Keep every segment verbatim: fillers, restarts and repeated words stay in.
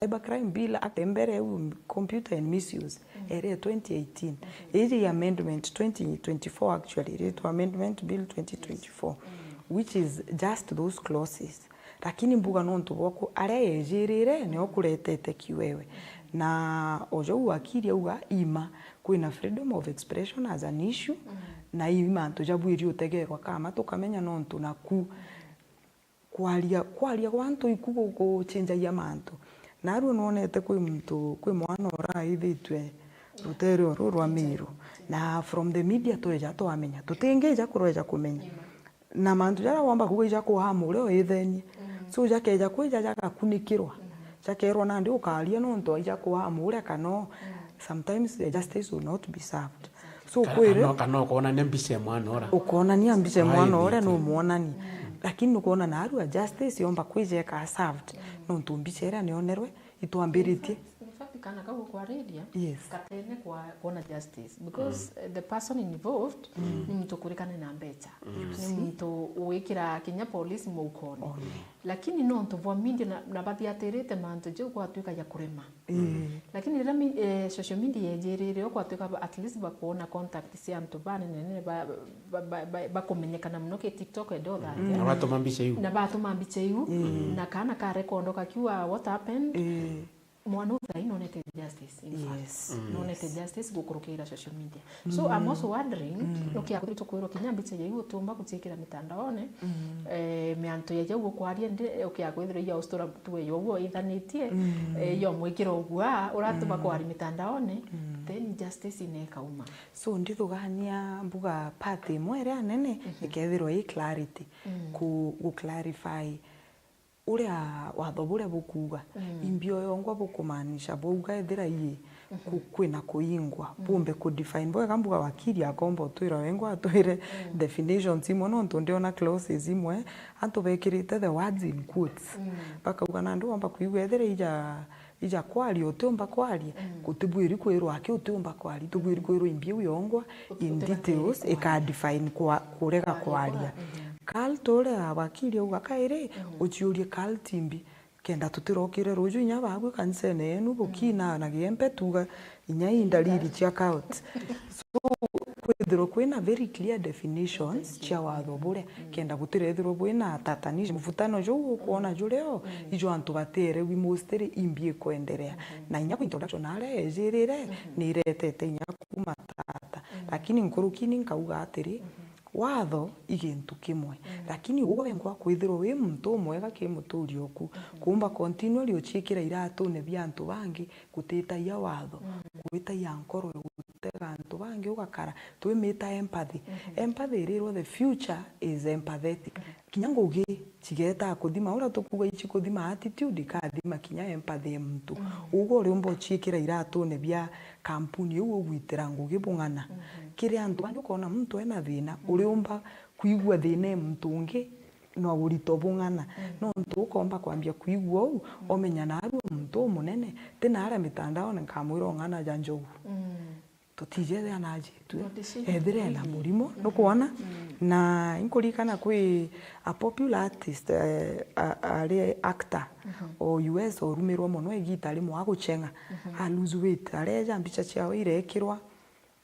Cybercrime Bill Act mbere eu, Computer and Misuse, ere twenty eighteen. Iji amendment twenty twenty-four actually, iretwa Amendment Bill twenty twenty-four, which is just those clauses. Lakini mbuga nontu bwa ku-, aria yejirire nio kuretete kiwewe. Na ojou wakiri auga ima, kwina freedom of expression as an issue, na ii mantu jabwiri utegerwa kama tukamenya nontu naku kwaria, kwaria gwa antu iku gu-, guchenjagia mantu. Narua nwonete kwi muntu, kwi mwana uraithitwe rutere uru rwa Miru. Na from the media tweja twamenya. Tutingija kurweja kumenya. Na mantu jaria womba kuuga ija kuhamu uria uithenie. So jakeja kwija jagakunikirwa. Jakerwa nandi ukaria nontu aija kuhamu uria kana sometimes the justice will not be served. So Ka-, kwire kana, kana ukonania mbica ya mwana ura. Ukonania mbica ya mwana uria numwonani. Lakini nukwona narua justice yomba kwija ika served. Nontu mbica iria nionerwe itwambiritie. In fact, kana kau kwariria, yes, katene kwa kuona justice because, eh, the person involved ni muntu kurikane na mbeca. Ni muntu wikira kinya polisi muukone. Lakini nontu bwa media na, na bathiatirite mantu jau gwatuika ja kurema. Lakini riria mi-, eh, social media yejirire, gwatuika ba-, at least bakwona contact cia antu banenene ba, ba, ba, ba, bakumenyekana muno ki TikTok and all that, eh. Na batuma mbica iu. Na batuma mbica iu, na kana ka record kakiuga what happened. Mwana uyu thaai nonete justice, in fact. Yes. Nonete justice gukurukira social media. So I'm also wondering, nukia kwithirwa tukwirwa kinya mbica ya iu utiumba guciikira mitandaone, eh, miantu ya jau ukwaria ndi, ukia kwithirwa iya ustura tuwe yo uguo ithanitie, eh, yo mwikira uguo, uratuma kwari mitandaone, then justice inekauma. So ndithugania mbuga part imwe iria nene, ikethirwa i clarity, ku, gu clarify uria watho buria bukuuga, imbi oyongwa bukumaanisha bwauga ethira ii ku-, kwina kuingwa, bumbe ku define bwega. Mbuga wakiri akomba utwira wengwa atwire definitions imwe, nontu ndiona clauses imwe antu bekirite the words in quotes. Bakauga nandi womba kwigua ethira ija, ija kwaria utiumba kwaria, gutibwiri kwirwa aki utiumba kwaria, itubwiri kwirwa imbi iu yongwa in details, ika define kwa, kurega kwaria. Cult uria wakiri auga kairi, uciurie cult imbi, kenda tutirokire ruju inya babu kanisene yenu bukina na giempe tuga inya i ndariri cia cult. So, kwithirwa kwina very clear definitions cia watho buria, kenda gutirethirwa bwina tatanishi. Mvutano juu ukwona jurio, ijo antu baterewi mostly imbi ikwenderea. Na inya ku introduction aria ejirire, ni iretete inya kuma tata. Lakini nkurukini nkauga atiri, watho i gintu kimwe. Lakini ugwe wengwa kwithirwa wi muntu umwega ki muturi oku, kuumba continually uciikira iratune bia antu bangi, gutitagia watho, gwitagia nkoro ya gutega antu bangi ugakara. Twimita empathy. Empathy irirwo the future is empathetic. Kinya ngugi cigetaa kuthima, uria tukuuga ici kuthima attitude, ikathima kinya empathy ya muntu. Ugwe uriumba uciikira iratune bia kampuni iu ugwitira ngugi bung'ana. Kiri antu bangi ukoona muntu ena thina, uriumba kwigua thina e muntu ungi na urito bung'ana. Nontu ukomba kwambia kwigua uu, omenya naarua muntu umunene, ti naaria mitandaone nkamwira ung'ana ja njogu. Tutijethea naji twe. Ethire ena murimo, nukwona? Na inkuririkana kwi a popular artist, eh, a-, ari actor o U S orumirwa mono igita rimwe agucheng'a, a lose weight, areja mbicha ciawe irekirwa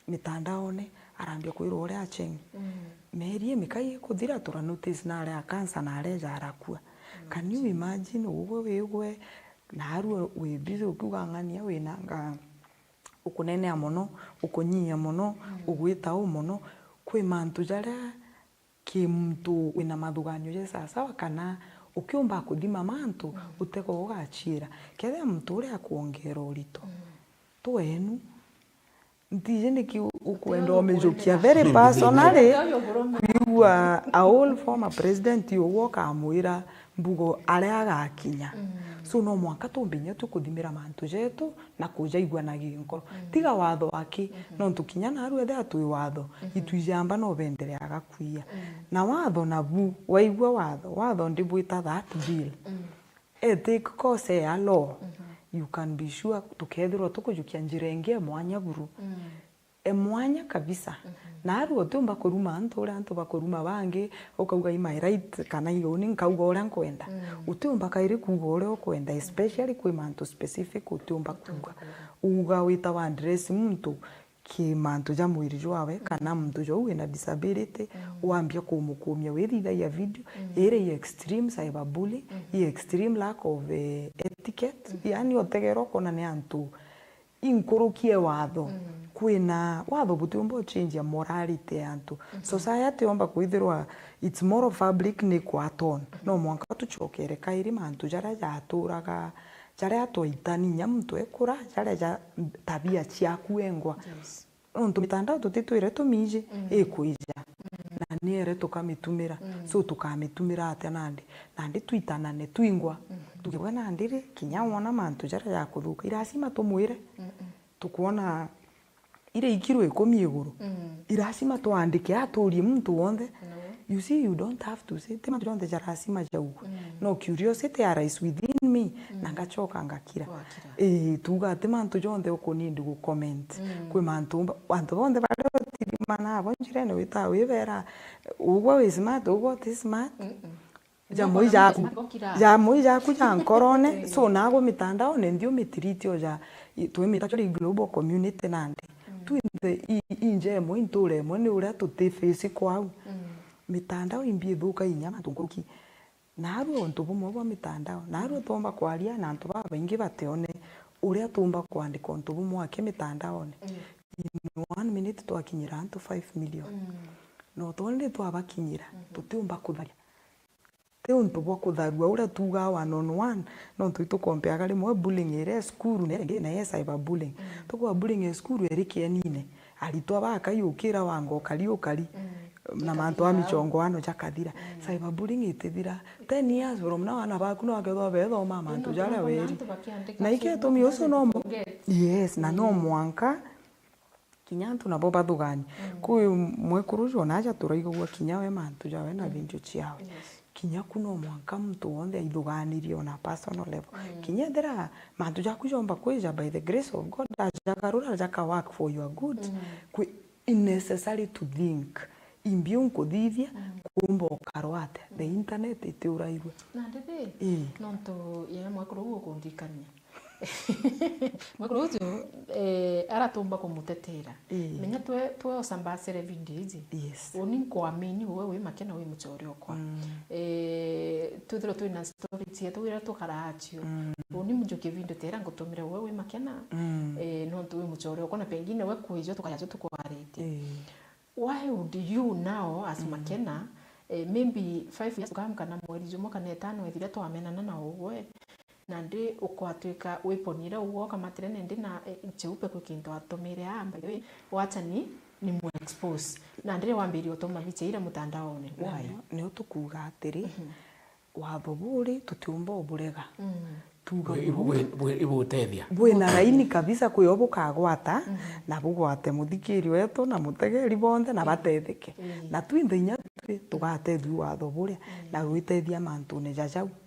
mitandaone, arambia kwirwa uria acheng'i. Mieri imikai ikuthira, tura notice na aria cancer na areja arakua. Can you imagine ugwe wigwe naarua wi busy ukiuga ng'ania wina nga-, ukunenea mono, ukunyia mono, ugwita uu mono. Kwi mantu jaria ki muntu wina mathuganio ja sawasawa, kana ukiumba kuthima mantu, utego ugachiira. Kethira muntu uria akwongera urito, twenu, ntiji niki u-, ukwenda umijukia very personally, kwigua a old former president ugwe ukamwira mbugo aria agakinya. So no mwanka tumbe inya tukuthimira mantu jetu na kujaigua na ginkoro. Tiga watho aki, nontu kinya naarua ethira twi watho, itwijamba no bendereaga kwiya. Na watho nabu, waigua watho, watho ndibwita that bill. Ethic cause ya law, you can be sure tukethirwa tukujukia njira ingi ya mwanya buru. e mwanya kabisa. Mhm. Naarua utiumba kuruma antu uria antu bakuruma bangi, ukauga, "I my right," kana, "I uni nkauga uria nkwenda." Mm. Utiumba kairi kuuga uria ukwenda, especially kwi mantu specific utiumba kuuga. Uga wita wa address muntu ki mantu ja mwiri jwawe, kana muntu jau wina disability, mm, wambia kumukumia withithagia video, mm, iria i extreme cyberbullying, mm, i extreme lack of, eh, etiquette, mm, yani utegerwa ukona ni antu inkurukie watho. Mm. Kwina watho butiumba uchenjia morality ya antu. Mhm. Society yomba kwithirwa it's more public ni kwa ton. No mwanka tuchokere kairi mantu jaria jaturaga, jaria twaitani inya muntu ekura, jaria ja tabia ciaku wengwa. Yes. Nontu mitandao tutitwire tumiji, mm, ikwija. Mm. Na niere tukamitumira. Mm. So tukamitumira atia nandi? Nandi twitanane twingwa. Mm. Tukiuga nandi ri, kinya wona mantu jaria jakuthuka, irasima tumwire. Mm-mm. Tukwona iria ikirwe ikumi iguru. Mm. Irasima twandike, aturie muntu wonthe. No. You see, you don't have to say, ti mantu jonthe jarasima jaugwe. Mm. No curiosity arise within me, mm, na ngachoka ngakira. Wakira. Ii, tuga ati mantu jonthe ukunindi gu comment. Mm. Kwi mantu umba-, antu bonthe baria utirimana abo njirene wita wibera, ugwe wi smart, ugwe uti smart. Mm-mm. Jamwe ijaku, jamwe ijaku ja nkorone, so nago mitandaone ndio mitiriti o ja, i-, twimita turi global community nandi. Mm. Twinthe i, i nja imwe, i ntura imwe, ni uria tuti face kwau. Mm. Mitandao imbi ithuka inya mantu nkuruki. Naarua untu bumwe bwa mitandao, naarua twomba kwaria na antu babaingi batione uria tuumba kwandika untu bumwe aki mitandaone. Mm. In one minute twakinyira antu five million. Mm. No twonire twabakinyira, mhm, tutiumba kutharia. Ti untu bwa kutharua uria tuugaa one on one, nontu itukompeaga rimwe bullying iria ya cukuru na iria ingi na ya cyber bullying. Mm. Tukwaa bullying ya cukuru iri kienine, aritwa bakai ukira wanga ukari ukari, mm, na mantu a michongoano jakathira. Mm. Cyber bullying itithira. Ten years from now, aana baku no akethwa bethoma mantu jaria weri. Na iketumi ucio no mu-, yes, na no mwanka kinya antu nabo bathugani. Mm. Kwi mwekuru uju ona aja turaigagua kinya we mantu jawe na video ciawe. Yes. Kinya ku no mwanka muntu wonthe aithuganirie on a personal level. Mm. Kinya ethira mantu jaku jomba kwija by the grace of God, ajagarura jaka work for your good. Mm. Kwi, i necessary to think, imbi unkuthithia, mm, kumba ukarwa atia? The internet itiurairwe. Nandi ri, ii, nontu ya mwekuru uu ukundirikania. Mwekuru uju, eh, aratumba kumutetera. Ii. Menya twe, twe usambasire video iji. Yes. Uni nkwamini uwe wi Makena wi muchore okwa. Mm. Eh, twithirwe twina story cietu iria tukaraga cio. Mm. Uni njukie video tera ngutumire uwe wi Makena. Mm. Eh, nontu wi muchore okwa na pengine we kwija tukaja tukwarite. Ii. Why would you now as, mm, Makena, eh, maybe five years to come kana mweri jumwe kana itano ethira twamenana na ugwe, nandi ukwatwika wiponiire ugwe ukamatire nindi na, eh, Cheupe kwi kintu atumire aa, by the way, wacha ni, ni mu expose. Nandi ri wambirie utuma bicha ira mutandaone. Why? Na nio, nio tukuuga atiri, mhm, watho buri tutiumba uburega. Mm. Tuuga bwi-, buru-, bwi-, bwi-, ibutethia. Bwina raini kabisa kwi o bukagwata, mhm, na bugwate muthikiri wetu na mutegeri bonthe na, mm, batetheke. Mm. Na twinthe inya twi tugatethua watho buria, mm, na gwitethia mantune ja jau. Okay.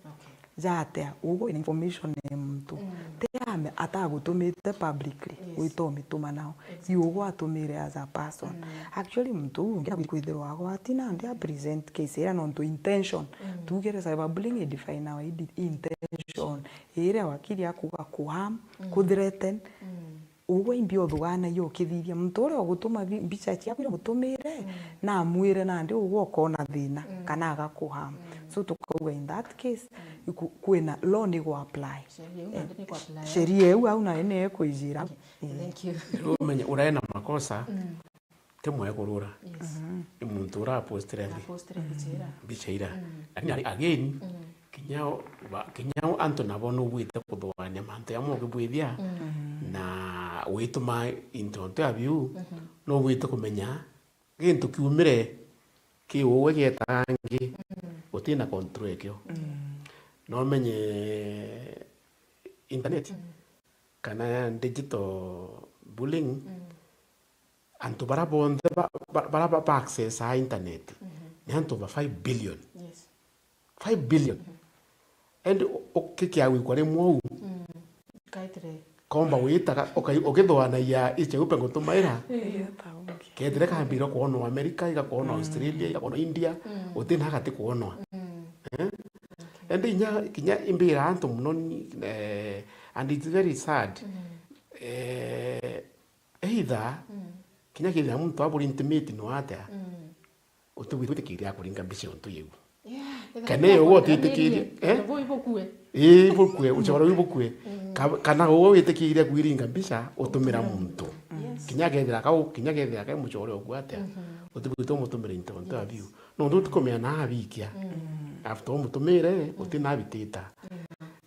Jatia, ugu ina information ya muntu. Mm. Ti ame atagutumite publicly, yes, gwita umituma nao. Exactly. Yugo atumire as a person. Mm. Actually, muntu uu ungi akwithirwa agwati nandi a present case iria nontu intention. Mm. Tugire cyberbullying i define our ide-, intention. Iria wakiri akuga ku harm, mm, ku threaten. Mm. Ugwe imbi uthuganagia ukithithia. Muntu uria ugutuma bi-, mbicha ciaku iria umutumire, mm, na amwire nandi ugwe ukona thina, mm, kana agaku harm. Mm. So tukauga in that case, mm, iku-, kwina law ni gu apply. Sheria iu nandi ni ku apply. Sheria iu au nayo ni ikwijira. Okay. Eh. Thank you. Riu umenye uria ena makosa, mm, ti mwekuru ura. Yes. Mhm. Ni muntu ura apostire mbi-, apostire mbicha ira. Mbicha ira. Mm. Lakini ari-, again, mm, kinya o-, ba-, kinya o antu nabo nubwite kuthugania mantu jamwe ukibwithia, mm, na wituma into ntu ya biu, mhm, nubwite kumenya gintu kiumire ki uwe gieta angi, mm, utina control ekio. Mm. No umenye internet, mm, kana digital bullying, mm, antu bara bonthe ba, ba, bara ba, ba access a internet, mhm, ni antu over five billion. Yes. Five billion. Mhm. And u-, u-, kikiagwikwa rimwe uu. Mm. Kaitire. Komba witaga, ukai-, ukithwanagia icheupe ngutumaira. Ii, ata ungi. Kethire kambira kwonwa America, igakwonwa Australia, igakwonwa India, utina gati kwonwa. Eh? Ende inya, kinya imbira antu muno ni, eh, and it's very sad. Eh, either, kinya kethira muntu aburi intimate no atia, utibwitikiria kuringa mbica untu yeu. Yeah, kana yo utitikirie, eh? Ii, bukue, uchoro uu bukue. Ka-, kana uwe witikirie kwiringa mbica utumira muntu. Yes. Kinya kethira kau, kinya kethira kai muchore uku atia, utibwite umutumira into nto abiu. Nontu utikumenya na abikia. After umutumire, utina abitita.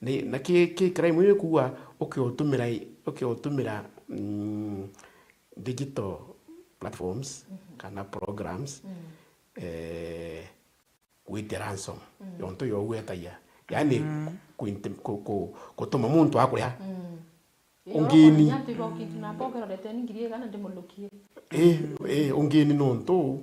Ni, na ki, ki crime yu ikuuga ukiutumira, ukiutumira, mm, digital platforms kana programs, eh, gwite ransom. Yontu yo gwetagia. Yani, kuinte-, ku-, ku-, gutuma muntu akuria. Ungini. Ii, ii, ungini nontu,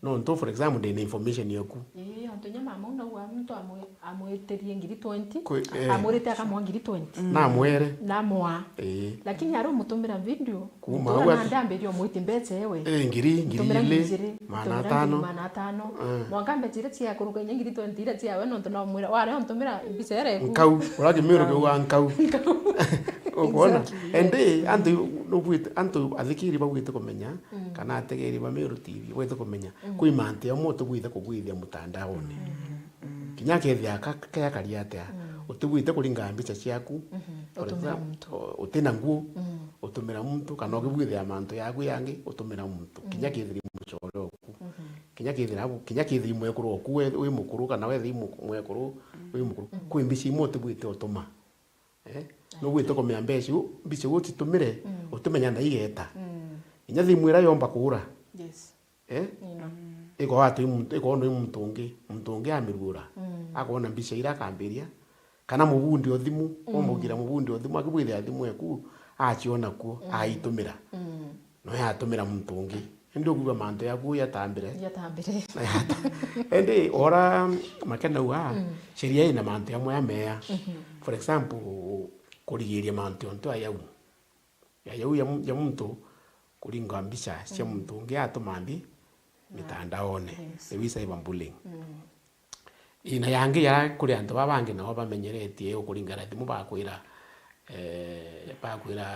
nontu, for example, ndina information yaku. Ii, ontu nya mama uu naugua muntu amwe-, amwitirie ngiri twenty, kwi-, eh, amwirite akamwa ngiri twenty. Namwere. Namwa. Ii. Lakini ari umutumira video, kuma muntu au ati- nandi ambirie umwiti mbeca ewe. Ii, ngiri, ngiri igiri, ngiri igiri, maana atano. Maana atano. Eh. Mwanka mbeca iria ciakuruka inya ngiri twenty iria ciawe, nontu no mwira, wari untumira mbica iria iku. Nkau, ura kimiru kiuga nkau. Nkau. Ukwona? Exactly, yes. Ende, antu, nubwite, antu athikiri bagwite kumenya, kana ategeri ba Meru T V, bagwite kumenya, kwi mantu amwe utibwite kugwithia mutandaone. Kinya kethia ka-, kea kari atia, utibwite kuringa mbica ciaku, for example, utina nguo, utumira muntu, kana ukibwithia mantu yaku yangi, utumira muntu. Kinya kethiri muchore oku. Kinya kethira abu, kinya kethiri mwekuru oku, we, wi mukuru, kana wethiri mu-, mwekuru, wi mukuru. Kwi mbica imwe utibwite utuma. Eh? Nugwite kumenya mbeca iu, mbica iu utitumire, utimenya na igeta. Inya thimu iria yomba kuura. Yes. Eh? Iko watu i muntu, iko no i muntu ungi, muntu ungi amirura. Akoona mbica iria akambiria, kana mubundi o thimu, umugira mubundi o thimu, akibwithia thimu eku, aciona kuo, aitumira. No yatumira muntu ungi. Indi ukuuga mantu yaku yatambire. Yatambire. Na yata-, indi ora Makena auga, sheria ina mantu amwe amea. For example, kurigiria mantu ontu ayau. Ya yau ya mu-, ya muntu kuringa mbica cia muntu ungi atuma mbi mitandaone. Yes. Niyo cyberbullying. Ina yangi ya kuri antu baba bangi nao bamenyeretie ukuringana thimu bakwira, eh, bakwira,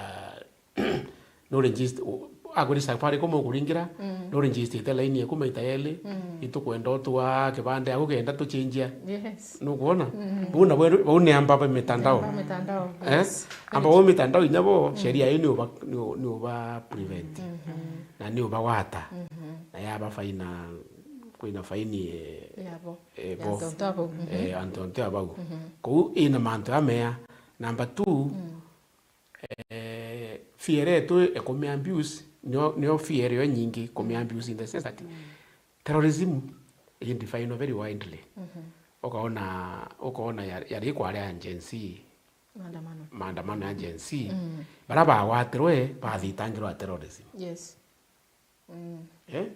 no register, u-, akwira Safaricom ukuringira, no register ite line eku maita yeli, itukwenda utua kibande yaku kenda tuchenjia. Yes. Nukwona? Bau nabo, bau ni amba ba mitandao. Amba mitandao, eh? Yes. Amba bo mitandao inya bo, sheria ii ni uba, ni u-, ni uba prevent. Na ni ubagwata. Na yaba faina, kwina faini, eh, yabo. Eh, ya bo. Antu ontu abau. Eh, antu ontu abau. Kou ina mantu amea. Number two, eh, fear yetu ikumia abuse, nio, nio fear yo nyingi, kumia abuse in the sense that terrorism is defined very widely. Ukaona, ukaona ya, yari kwaria ya Gen Z, maandamano, maandamano ya Gen Z, bara bagwatirwe bathitangirwa terrorism. Yes. Eh?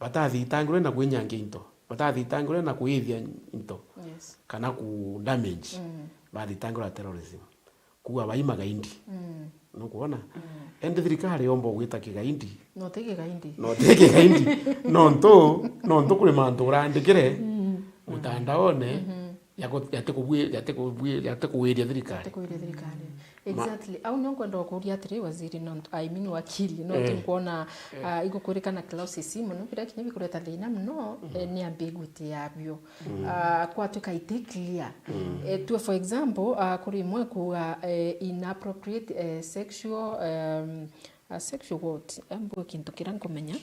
Batathitangirwe na kwinyangia into, batathitangirwe na kwithia into, yes, kana ku damage, bathitangirwa terrorism. Kuuga bai magaindi. Nukwona? Ende thirikari yomba gwita kigaindi. No ti kigaindi. No ti kigaindi. Nontu, nontu kuri mantu urandikire mutandaone, ya ku-, ya ti kubwi-, ya ti kubwi-, ya ti kuwiria thirikari. Ya ti kuwiria thirikari. Exactly. Au nio nkwenda gukuria atiri, waziri, nontu, I mean, wakili, nontu nkwona, ah, igukwirikana clauses imwe, no biria kinya bikureta thina muno, eh, ni ambiguity yabio. Ah, kwatuika iti clear. Eh, tue for example, ah, kuri imwe kuuga, eh, inappropriate, eh, sexual, um, ah, sexual what? Ambue kintu kiria nkumenya.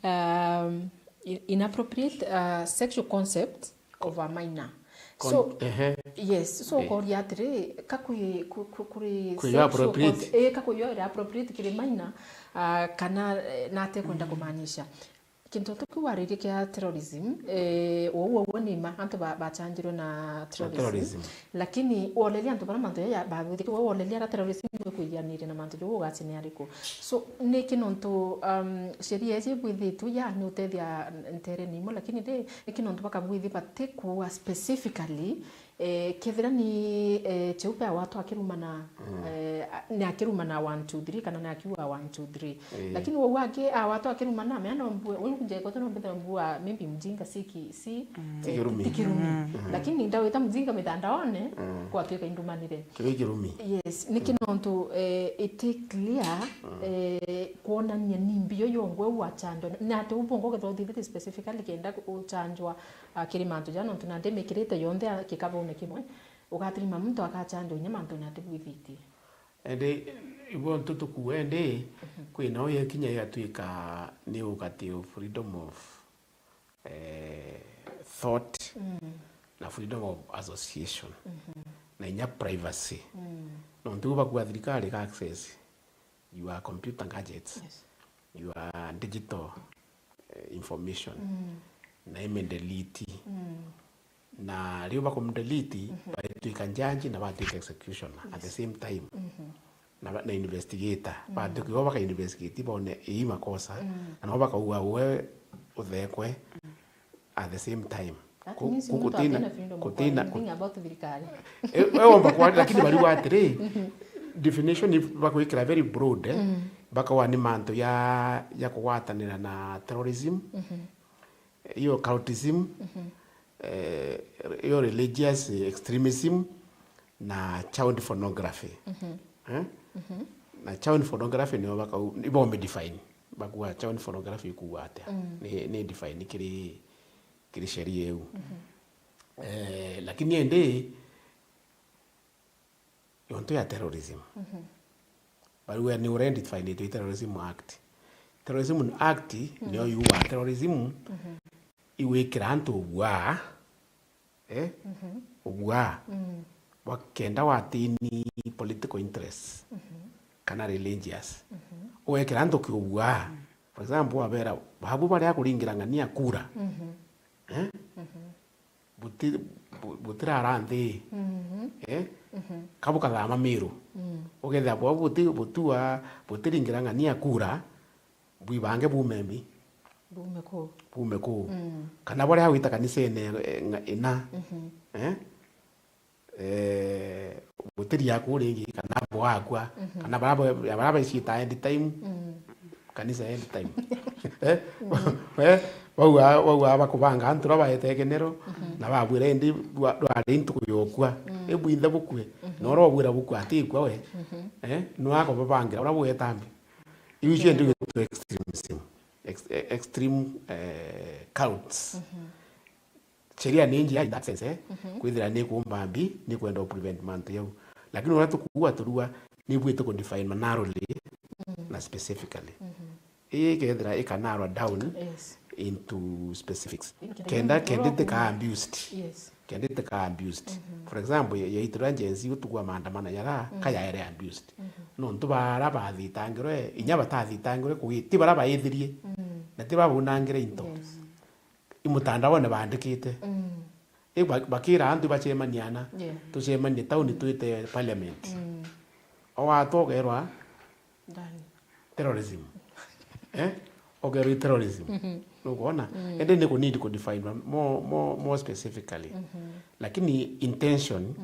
Um, i-, inappropriate, ah, sexual concept of a minor. Con-, so, ehe. Yes, so ukoria atiri, ka kwi, ku-, ku-, kuri sexual appropriate conce-, eh, ka kwi yo iri appropriate kiri minor, ah, kana, eh, nate kwenda kumaanisha. Kintu tu kiu waririe kia terrorism, eh, ou, ou ni ma, antu ba-, bachanjirwe na terrorism. Na terrorism. Lakini woleria antu bara mantu ya, ya, ba-, woleria ara terrorism ikwirianirie na mantu jau ugacine ariku. So, niki nontu, um, sheria iji bwithitwe ya ni utethia ntere ni imwe, lakini ri, niki nontu bakabwithi bati kuuga specifically, Eh, kethira ni, eh, Cheupe agwatwa akirumana, eh, a-, ni akirumana one, two, three, kana ni akiuga one, two, three. Eh. Lakini wau angi agwatwa akirumana, mea no mbue, wau nje kote no mbethe mbua, maybe mjinga si ki-, si, Ti kirumi. ti kirumi. Lakini ndawita mjinga mitandaone, kwatuika indumanire. Kiu kirumi. Yes, niki nontu, eh, iti clear, eh, kwonania ni mbio yongwe wachanjwa. Na ati ubongo ukethwa uthithite specifically kenda uchanjwa, ah, kiri mantu ja nontu nandi mikirite yonthe, ah, kikabone kimwe, ugatirima muntu akachanjwa inya mantune atibwithitie. Indi, ibo ntu tukue indi, kwina uyu ikinya igatuika ni ugati o freedom of, eh, thought na freedom of association na inya privacy. Nontu iu bakua thirikari ka access your computer gadgets, Yes. your digital, eh, information, na ime delete. Na riu bakum delete, baituika judge na batuika executioner at the same time. Na ba-, na investigator. Batuika bo baka investigate, bone ii makosa. Na no bakauga we uthekwe at the same time. That Ku-, means ku-, muntu kutina, atina freedom of kutina, anything about thirikari. E, e, omba kwa, lakini bariuga atiri, definition if bakawikira very broad, eh, bakauga ni mantu ya, ya kugwatanira na terrorism, iyo cultism, eh, iyo religious extremism, na child pornography. Eh? Na child pornography nio bakau-, ibo me define. Bakuga child pornography ikuuga atia? Ni, ni define kiri, kiri sheria iu. Eh, lakini indi, yontu ya terrorism. Bariuga ni uria definitwe i Terrorism Act. Terrorism Act nio yuga terrorism igwikira antu uguaa, eh? Uguaa. Bwa kenda watini political interest kana religious. Ugekira antu kiuguaa. For example, wabera, babu baria kuringira ng'ania kura. Eh? Buti-, bu-, butirara nthi. Eh? Ka bukathama Miru. Ukethira bo buti-, butua, butiringira ng'ania kura, bwibange bume mbi. Bume kuu. Bume kuu. Kana baria gwita kanisene, eh, nga-, ina. Eh? Eh, gutiria kuu ringi, kana bwakua, kana bara ba-, bara baicitaa end time, kanisa end time. Eh? Eh? Bauga, bauga bakubanga antu ra baete kenero, na babwira indi bwa-, rwari ntuku yokua. Ibwinthe bukue. Na ura ubwira bukua atikua we. Eh? Nwakobabangira ura bweta mbi. Iu cio ndio extremism. Ex-, eh, extreme, eh, cults. Sheria ni njia in that sense, eh? Kwithira ni kuumba mbi, ni kwenda u prevent mantu jau. Lakini uria tukuua turua, ni bwite ku define narrowly na specifically. Ii kethira ika narrow down Yes. into specifics. Ino kenda, kenda itikaa abused. Yes. Kenda itikaa abused. For example, ya, ya ituria Gen Z utukua maandamano yara, ka yaere abused. Nontu bara bathitangirwe, inya batathitangirwe kugi-, ti bara baithirie, na ti bara baunangire into. Yes. I mutandaone baandikite. I ba-, bakira antu bacemaniana, Yeah. tucemanie tauni twite parliament. O watu ugerwa Ndani. terrorism. Eh? Ugerwa terrorism. Nukwona? Ende ni ku need ku define more, more, more specifically. Lakini intention,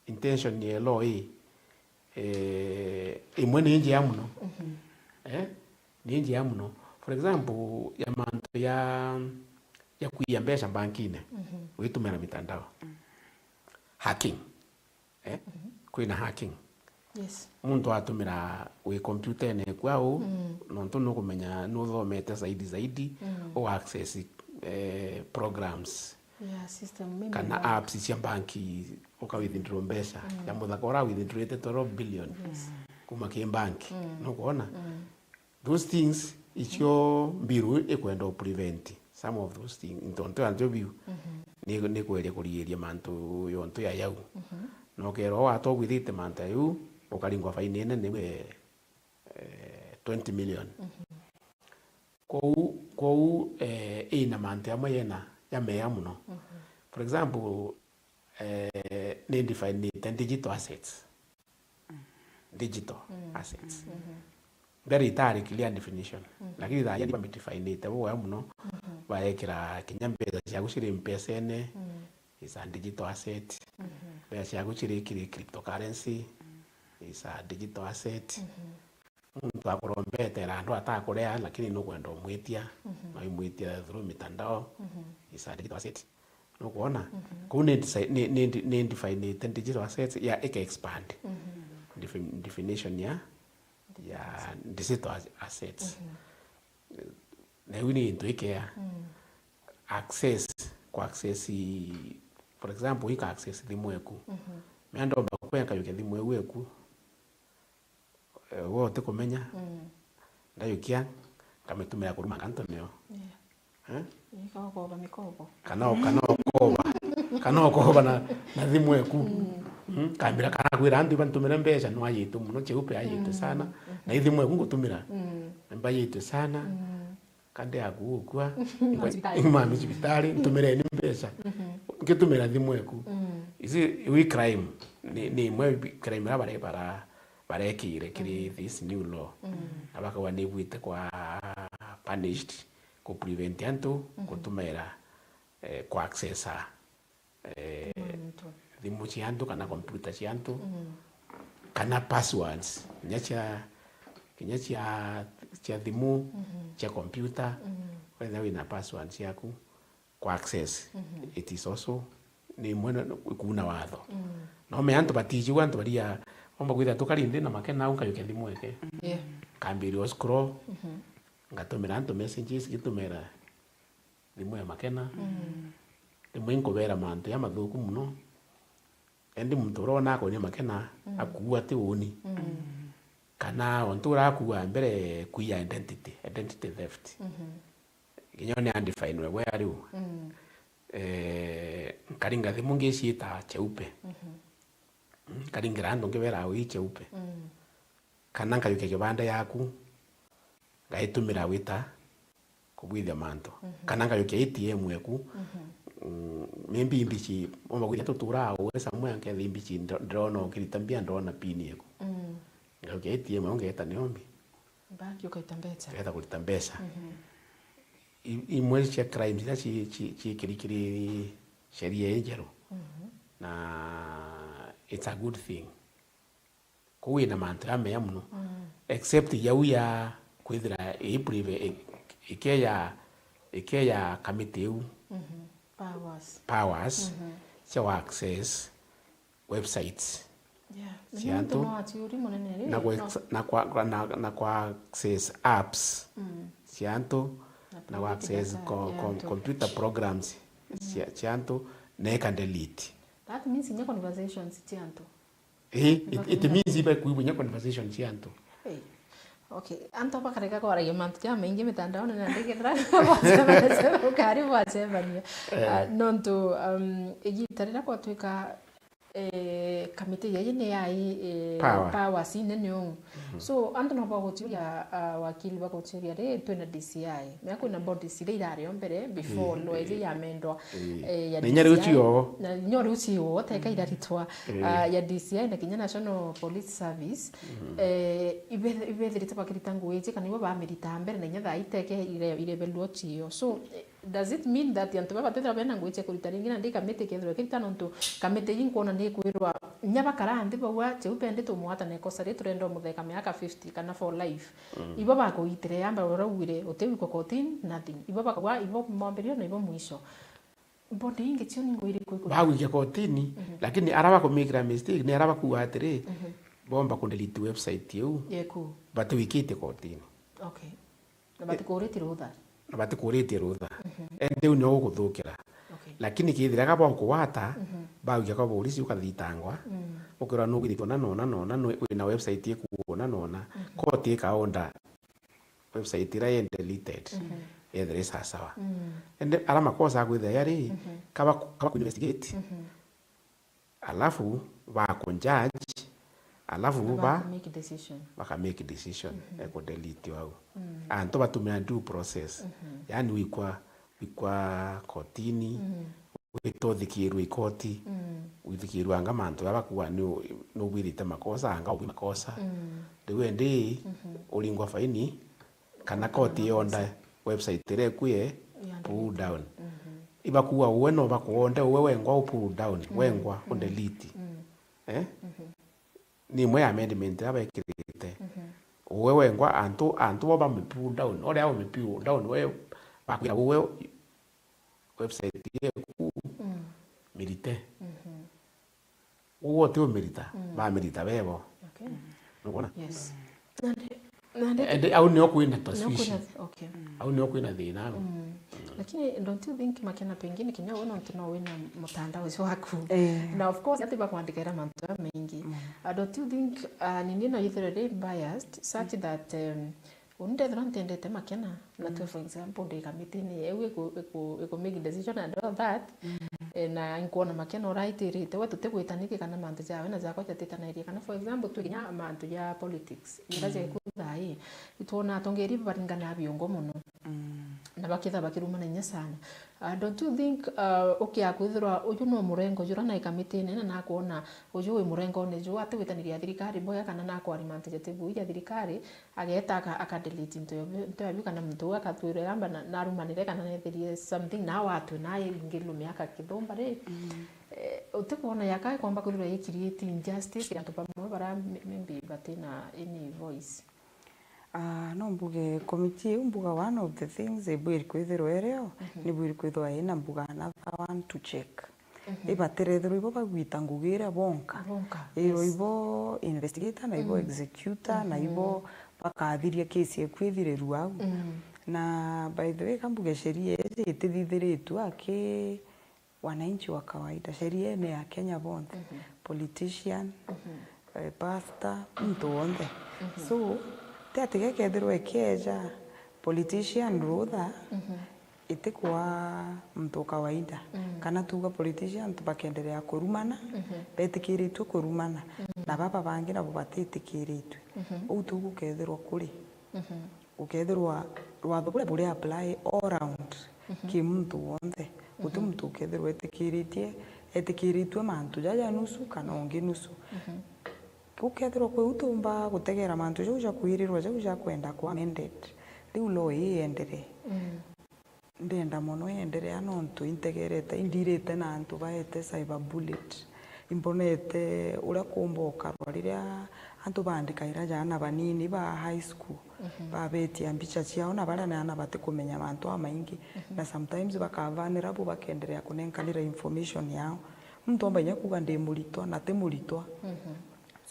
intention ya law ii, eh, imwe ni njia muno. Eh? Ni njia muno. For example, ya mantu ya, ya kuiya mbeca bankine, witumira mitandao. Hacking. Eh? Kwina hacking. Yes. Muntu atumira wi kompyutene eku au, nontu nukumenya nuthomete zaidi zaidi, u access, eh, programs Yeah, system, maybe kana bank. apps cia banki, uka withdraw mbeca. Ya muthaka ura withdrawite twelve billion Yes. kuma ki bank. Nukwona? Those things, icio mbiru ikwenda u prevent some of those things. Into ntu ya ntu biu, ni, ni kweria kurigiria mantu yontu ya yau. Na ukerwa watu ugwithite mantu ya yau, ukaringwa faini inene, eh, eh, twenty million. Kwou, kwou, eh, ina mantu amwe yena, ya mea muno. For example, eh, ni definite digital assets. Digital assets. Mbere itari clear definition. Lakini thaa ii badefinite bwega muno, baekira kinya mbeca ciaku ciri mpesene, is a digital asset. Mbeca ciaku ciri kiri cryptocurrency, is a digital asset. Muntu akurombetera andu atakurea, lakini nukwenda umwitia, na imwitia through mitandao, is a digital asset. Nukwona? Kuu ni desi-, ni, ni, ni definite digital assets, ya ika expand. Defin-, definition ya, ya digital as-, assets. Na iu ni gintu ikea. Access, ku access, for example, ika access thimu eku. Mea ndomba kwenka yuke thimu eku eku. Eh, we utikumenya, ndajukia, nkamitumira kurumanga antu nio. Eh? Ii, kana ukoba mikobo. Kana u-, kana ukoba. Kana ukoba na, na thimu eku. Mm, kambira kana kwira antu bantumire mbeca, no ayite muno, Cheupe ayite sana. Na ithimu eku ngutumira, mbayite sana. Kandi yaku gukua, mami cibitari, ntumireni mbeca. Ngitumira thimu eku. Isi, wi crime. Ni, ni imwe bi-, crime iria bare-, bara-, barekire kiri this new law. Na bakauga ni ibwite kwa punished ku prevent antu gutumaira, eh, ku accessa, eh, thimu cia antu kana computer cia antu, kana passwords, kinya cia, kinya cia, cia thimu, cia computer, wethira wina passwords ciaku, ku access, it is also ni imwe na kuuna watho. No me antu batijigua, antu baria, omba kwithira tukari nthi na makena au, nkayukia thimu eke. Yeah. Nkambiria scroll, ngatumira antu messages, ngitumira thimu ya makena. Rimwe nkubera mantu jamathuku muno. Indi muntu uria wona akonia makena, akuua ti uuni. Kana ontu uria akuua mbere, kuiya identity, identity theft. Kinya ni undefined we ariu. Eh, nkaringa thimu ngiciita Cheupe. Nkaringira antu ngibera wi Cheupe. Kana nkayukia kibanda yaku, ngaitumira wita kubwithia mantu. Kana nkayukia A T M eku, mm, maybe imbici, omba kwithia tuturaa we somewhere, nkethia imbici ndiro-, ndirona ukirita mbia, ndirona pin eku. Nkayukia A T M au ngeeta niombi. Bank ukaita mbeca. Ngeeta kurita mbeca. I-, imwe cia crimes iria ci-, ci-, ciikiri kiri sheria ii njeru. Na it's a good thing. Kuu wina mantu jamea muno. Except jau ya kwithira i prive-, i-, ikeya, ikeya kamiti iu powers, powers cia access websites cia antu, na kwa, na kwa, na, na kwa access apps cia antu, na kwa access co-, com-, computer programs cia, cia antu, na ika delete. That means inya conversations cia antu. Eh, it, it means iba kuigua inya conversation cia antu. Hey. Okay. Antu bakarega kwaragia mantu ja maingi mitandaone na ndikethira ukari bwacemania. Ah, nontu, um, igita riria gwatwika, eh, kamiti yayi ni yai, eh, power, powers inene uu. So, antu no bagutiuria, ah, wakili bagutiuria, ri, twina D C I. Mea kwina bodies iria irari o mbere before law iji yamendwa, eh, ya D C I. Na inya riu cio. Na inya riu cio, teka iraritwa, ah, ya D C I na kinya National Police Service. Eh, ibe-, ibethirite bakirita ngui iji, kana ibo bamirita mbere, na inya thaa iteke ire-, irebelwa cio. So, eh, does it mean that antu baba batethira bena ngui cia kurita ringi, na ndi kamiti kethirwa kirita, nontu kamiti ii nkwona ni kwirwa inya bakara nthi bauga, Cheupe ndi tumwata na ikosa ri, turenda umutheka miaka fifty kana for life. Ibo bakugitire yamba uraugire utiwikwa kotini, nothing. Ibo bakauga, ibo mwambiririo na ibo mwisho. Bodi ingi cio ni ngui iriku iku-? Bagwikia kotini, lakini ara bakumikira mistake ni ara bakuga atiri, bomba kudelete website iu. Yeku. Batiwikitie kotini. Okay. Na batikuritie rutha. Na batikuritie rutha. Indi u nio uguthukira. Okay. Lakini kethira ka baukugwata, baugia kwa borisi ukathitangwa, ukirwa nugwithitwe na nona nona, nu-, wina website iku nona nona, koti ikaonda website iria i deleted, yethira i sawasawa. Indi ara makosa akwithira yari, kaba, kaba ku investigate, alafu bakunjudge, alafu ba-, baka make decision ya kudelete au. Antu batumira due process. Yani wikwa, wikwa kotini, wita uthikirwe i koti, withikirwe anga mantu jaria bakuga ni u-, ni ubwirite makosa, anga ubwi makosa. Riu endi uringwa faini, kana koti yonda website iria ikuye pull down. Ibakuuga uwe no bakuonde, uwe wengwa u pull down, wengwa u delete. Eh? Ni imwe ya amendment iria bekirite. Uwe wengwa antu, antu bo bami pull down, uria umi pull down, we bakwira uwe website yeku mirite. Uwe uti umirita, bamirita bebo. Okay. Nukwona? Yes. Nandi, nandi ende au nio kwina tashwishi. Au nio kwina thina au. Lakini don't you think, Makena, pengine kinya we nontu no wina mutandao ucio waku? Eh. Na of course, ati bakwandikira mantu jamaingi. Uh, don't you think, uh, nini no ithire ri biased such that, um, uni ndethirwa ntendete Makena, na twe, for example, ndi kamitini, eu iku, iku, iku make decision and all that, eh, na nkwona Makena uraitirite, we tutigwita niki kana mantu jawe na jakwa jatitanairie, kana, for example, twi kinya mantu ja politics, jira jeku thaa ii, itwona atongeri baringana biongo mono, na bakitha bakirumana inya sana. Uh, don't you think, uh, ukia kwithirwa uju no murengo jura nai kamitini na nakwona uju wi murengone ju, ati gwitaniria thirikari boya kana nakwari mantu jati bui ja thirikari, ageta aka, aka delete into ya bi-, into ya biu, kana muntu uu akatwirwa yamba na, narumanire kana nethirie something, na watwe na ingirirwe miaka kithumba ri, eh, utikwona yaka ikwamba kwithirwa i create injustice antu bamwe bara may-, maybe batina any voice? Ah, no mbuge committee iu mbuga one of the things ibwiri kwithirwa irio, nibwiri kwithirwa ina mbuga another one to check. Ibatirethirwa ibo bagwita ngugi iria bonka. Bonka, iro yes. Ibo investigator na ibo executor na ibo bakathiria case eku ithirerua au. Na by the way, kambuge sheria iji itithithiritue aki wananchi wa kawaida. Sheria ene ya Kenya bonthe, politician, eh, pastor, muntu wonthe. So, ti ati gekethirwa ikieja politician rutha, itikwa muntu kawaida. Kana tuga politician bakenderea kurumana, betikiritue kurumana, na baba bangi nabo batitikiritue. Uu tu gukethirwa kuri. Gukethirwa rwatho buria buri apply all round ki muntu wonthe. Guti muntu ukethirwa etikiritie, etikiritue mantu jaja nusu kana ungi nusu. Gukethirwa kwi u tuumba gutegera mantu jau ja kwirirwa, jau ja kwenda ku amended, riu law ii ienderee. Ndenda mono ienderea nontu integerete, indirite na antu baete cyber bullet. Imbonete uria kuumba ukarwa riria antu baandikaira jaana banini ba high school, babetia mbicha ciao na baria ni aana batikumenya mantu amaingi. Na sometimes bakavanira bu bakenderea kunenkanira information yao. Muntu omba inya kuuga ndi muritwa na ti muritwa.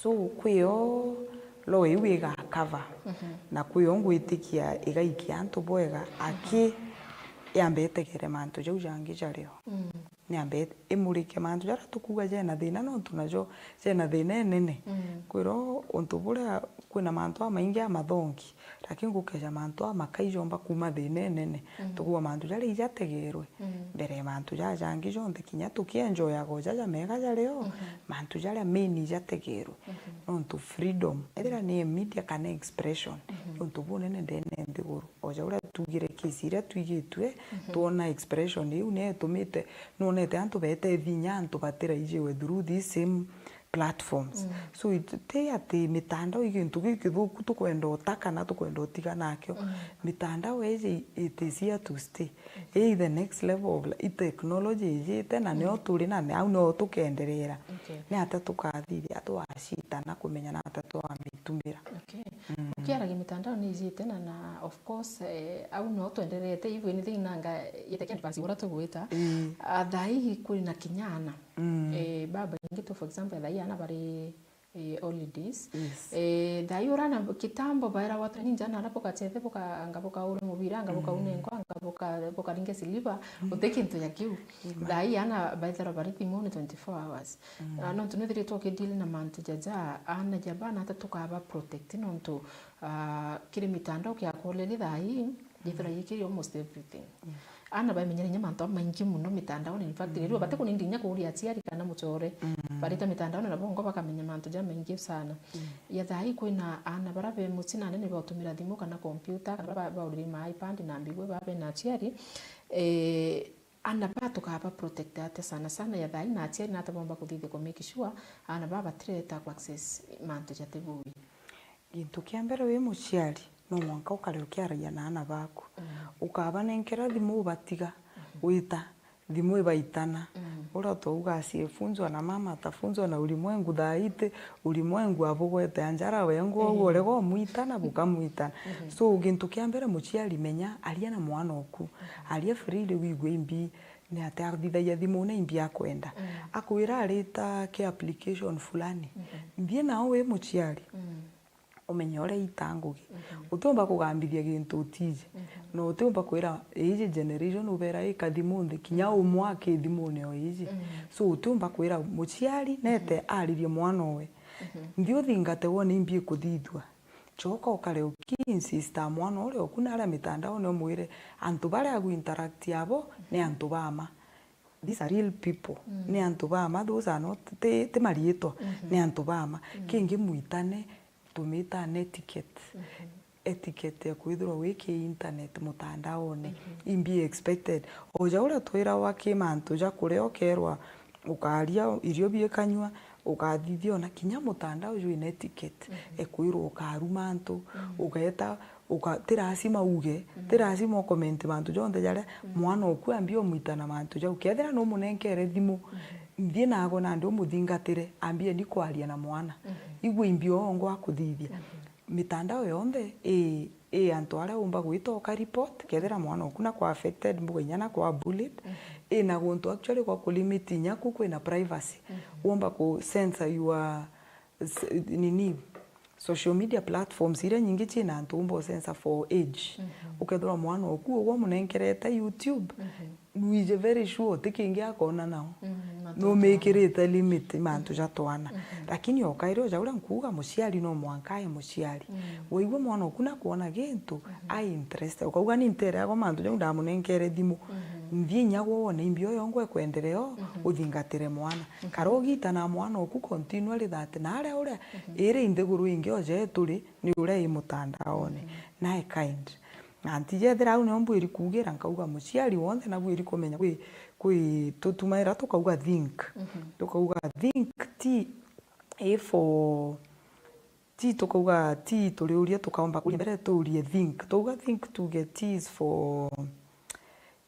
So, kwio law iu igakava, na kwio ngwitikia igaikia antu bwega, aki yambe itegere mantu jau jangi jario. Ni yambe imurike mantu jaria tukuuga jena thina, nontu najo jena thina inene. Kwiro untu buria kwina mantu amaingi amathongi, lakini gukeja mantu amakai jomba kuuma thina inene. Tukuuga mantu jaria ijategerwe mbere ya mantu jaja jangi jonthe, kinya tukienjoyaga o jaja mega jario, mantu jaria main ijategerwe. Nontu freedom, ethira ni media kana expression, ni untu bunene ndene nthiguru. O ja uria tugire case iria twigitue, twona expression iu ni itumite, nwonete antu beete vinya antu batiraijiwe through these same platforms. So, it-, ti ati mitandao i gintu gikithuku tukwenda uta kana tukwenda utiga nakio. Mitandao iji, it is here to stay. Ii the next level of li-, i technology ijite na nio turi na ni au nio tukenderera. Okay. Ni atia tukathithia twacita na kumenya na atia twamitumira. Okay. Ukiaragia mitandao ni ijite na, na of course, eh, au no twenderete, if anything, nanga ite canvas uria tugwita. Ah, thaa ii kuri na kinya ana. Eh, baba ingi tu, for example, thaa ii ana bari eh, holidays. Yes. Eh, thaa ii urana kitambo baera watu ni njana ara bukachethe, buka, anga bukaure mubira, anga bukaune nkwa, anga buka, bukaringe siliba, uti kintu ya kiu. Thaa ii ana baithirwa bari thimuni twenty-four hours. Ah, nontu nwithiritwe ukidili na mantu jaja, ana ja bana ata tukaba protect nontu, ah, kiri mitandao kiakoleli thaa ii, Githira gikiri almost everything. Ana bamenyere inya mantu jamaingi mono mitandaone. In fact, riu bati kunindi inya kuuria aciari kana mucore. Barita mitandaone na bongo bakamenya mantu jamaingi sana. Ya thaa ii kwina ana bara be mucii na anene bautumira thimu kana computer, kana bara ba, bauriri ma iPad na mbigwe ba bena aciari. Eh, ana ba tukaba protect atia sana sana ya thaa ii na aciari nata bomba kuthithia ku make sure ana ba batireta ku access mantu jati bui. Gintu kia mbere wi muciari, no mwanka ukare ukiaragia na aana baku. Ukabanenkera thimu ubatiga, wita, thimu ibaitana. Mm. Uria twauga asiyefunzwa na mama atafunzwa na ulimwengu, thaa iti ulimwengu abugwete anjara wengwa, mm, uguo urega umwitana, bukamwitana. Mm-hmm. So, gintu kia mbere, muciari, menya, aria na mwana oku. Mm-hmm. Aria freely, wigue imbi ni atia athithagia thimune, imbi akwenda. Mm. Akwira arita ki application fulani. Mm-hmm. Nthie nao wi muciari. Mm. Umenye uria ita ngugi. Mhm. Utiumba kugambithia gintu utiji. Mhm. Na utiumba kwira iji generation ubera ikathi munthi, kinya umwe akithimune o iji. Mhm. So utiumba kwira muciari nete, mhm, aririe mwana owe. Mhm. Nthi uthingate wone imbi ikuthithua. Coka ukare uki insist mwana uria oku na aria mitandaone umwire antu baria agu interact abo ni antu ba ma. These are real people. Mm. Ni antu ba ma, those are not, ti, ti mariitwa, mhm, ni antu ba ma. Mm. Kingi mwitane, tumita an etiquette. Mhm. Etiquette ya kwithirwa wi ki internet, mutandaone. Mhm. Imbi expected. O ja uria twirawa ki mantu ja kuria, ukerwa ukaria irio biikanyua, ukathithia ona kinya mutandao jwina etiquette. Mhm. Ekwirwa ukaruma antu, mm, ugeeta uka-, ti lazima uge, mm, ti lazima ucomment mantu jonthe jaria, mm, mwana oku ambia umwita na mantu jau. Kethira numunenkere thimu, mm, nthie nago nandi umuthingatire, ambia ni kwaria na mwana. Mm. Igua imbi ongwa akuthithia. Mm. Mitandao yonthe i, i antu aria umba gwita uka report, kethira mwana oku nakwa affected, mbuga inya nakwa bullied, mm, i na guntu actually gwa kulimit inya ku kwina privacy. Mm. Womba ku censor your s-, nini, social media platforms iria nyingi ciina antu umba ucensor for age. Mhm. Ukethirwa mwana oku ugwe umunenkerete YouTube, mhm, nwije very sure uti kingi akona nao. Mhm, mantu numikirite limit mantu ja twana. Mhm. Lakini o kairi o ja uria nkuuga, muciari no mwanka ae muciari. Mhm. Waigua mwana oku nakwona gintu, mhm, ai interested. Ukauga ni ntere agwa mantu jau ndamunenkere thimu. Mhm. Nthie inya gwo wone imbi oyo ngwe kwendereo, mhm, uthingatire mwana. Kara ugita na mwana oku continually that na aria uria, mhm, iri nthiguru ingi oje turi ni uria i mutandaone. Mhm. Nae kind. Na ntijethira au nio mbwiri kuugira, nkauga muciari wonthe nabwiri kumenya kwi, kwi tutumaira tukauga think. Mhm. Tukauga think ti i for, ti tukauga ti turiuria tukaomba kuria mbere tuurie think. Twauga think tuge ti is for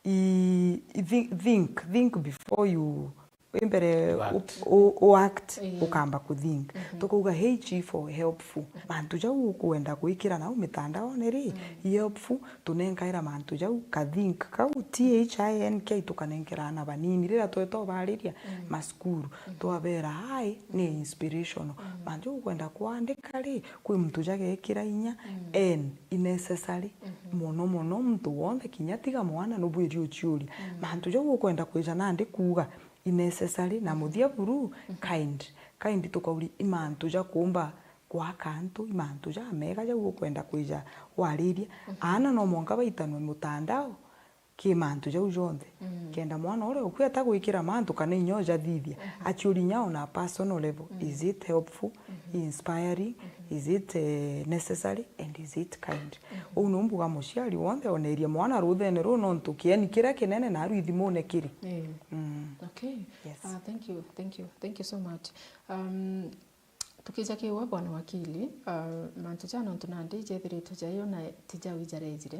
i, i thi-, think, think before you, wi mbere you u-, act. U, u act, ii, ukamba ku think. Mhm. Tukauga H for helpful. Mantu jau ukwenda gwikira nau mitandaone ri, mm, i helpful, tunenkaira mantu jau ka think kau, T H I N K, tukanenkera aana banini. Riria tweta ubariria, mm, masukuru, mm, twabera ai ni inspirational. Mm. Mantu jau ukwenda kwandika ri, kwi muntu jagekira inya, mm, N i necessary. Mhm. Mono mono muntu wonthe, kinya tiga mwana, nubwiri uciuria. Mm. Mantu jau ukwenda kwija nandi kuuga i necessary na, mhm, muthia buru, mhm, kind. Kind tukauria i mantu ja kuumba gwaka antu, i mantu jamega jau ukwenda kwija wariria. Mhm. Aana no mwanka baitanwe mutandao ki mantu jau jonthe. Mm. Kenda mwana uria ukweta gwikira mantu kana inya ujathithia, mhm, aciuria inya on a personal level, mm, is it helpful, mhm, inspiring, mhm, is it, eh, necessary and is it kind? Mhm. Uu niu mbuga muciari wonthe onerie mwana ruthene ruu, nontu kieni kiria kinene naru ithimune kiri. Ii. Mm. Okay. Yes. Ah, thank you, thank you, thank you so much. Um, tukija kiwa bwana wakili, uh, mantu ja nontu nandi jethiritwe jayo na ti jau ijarejire.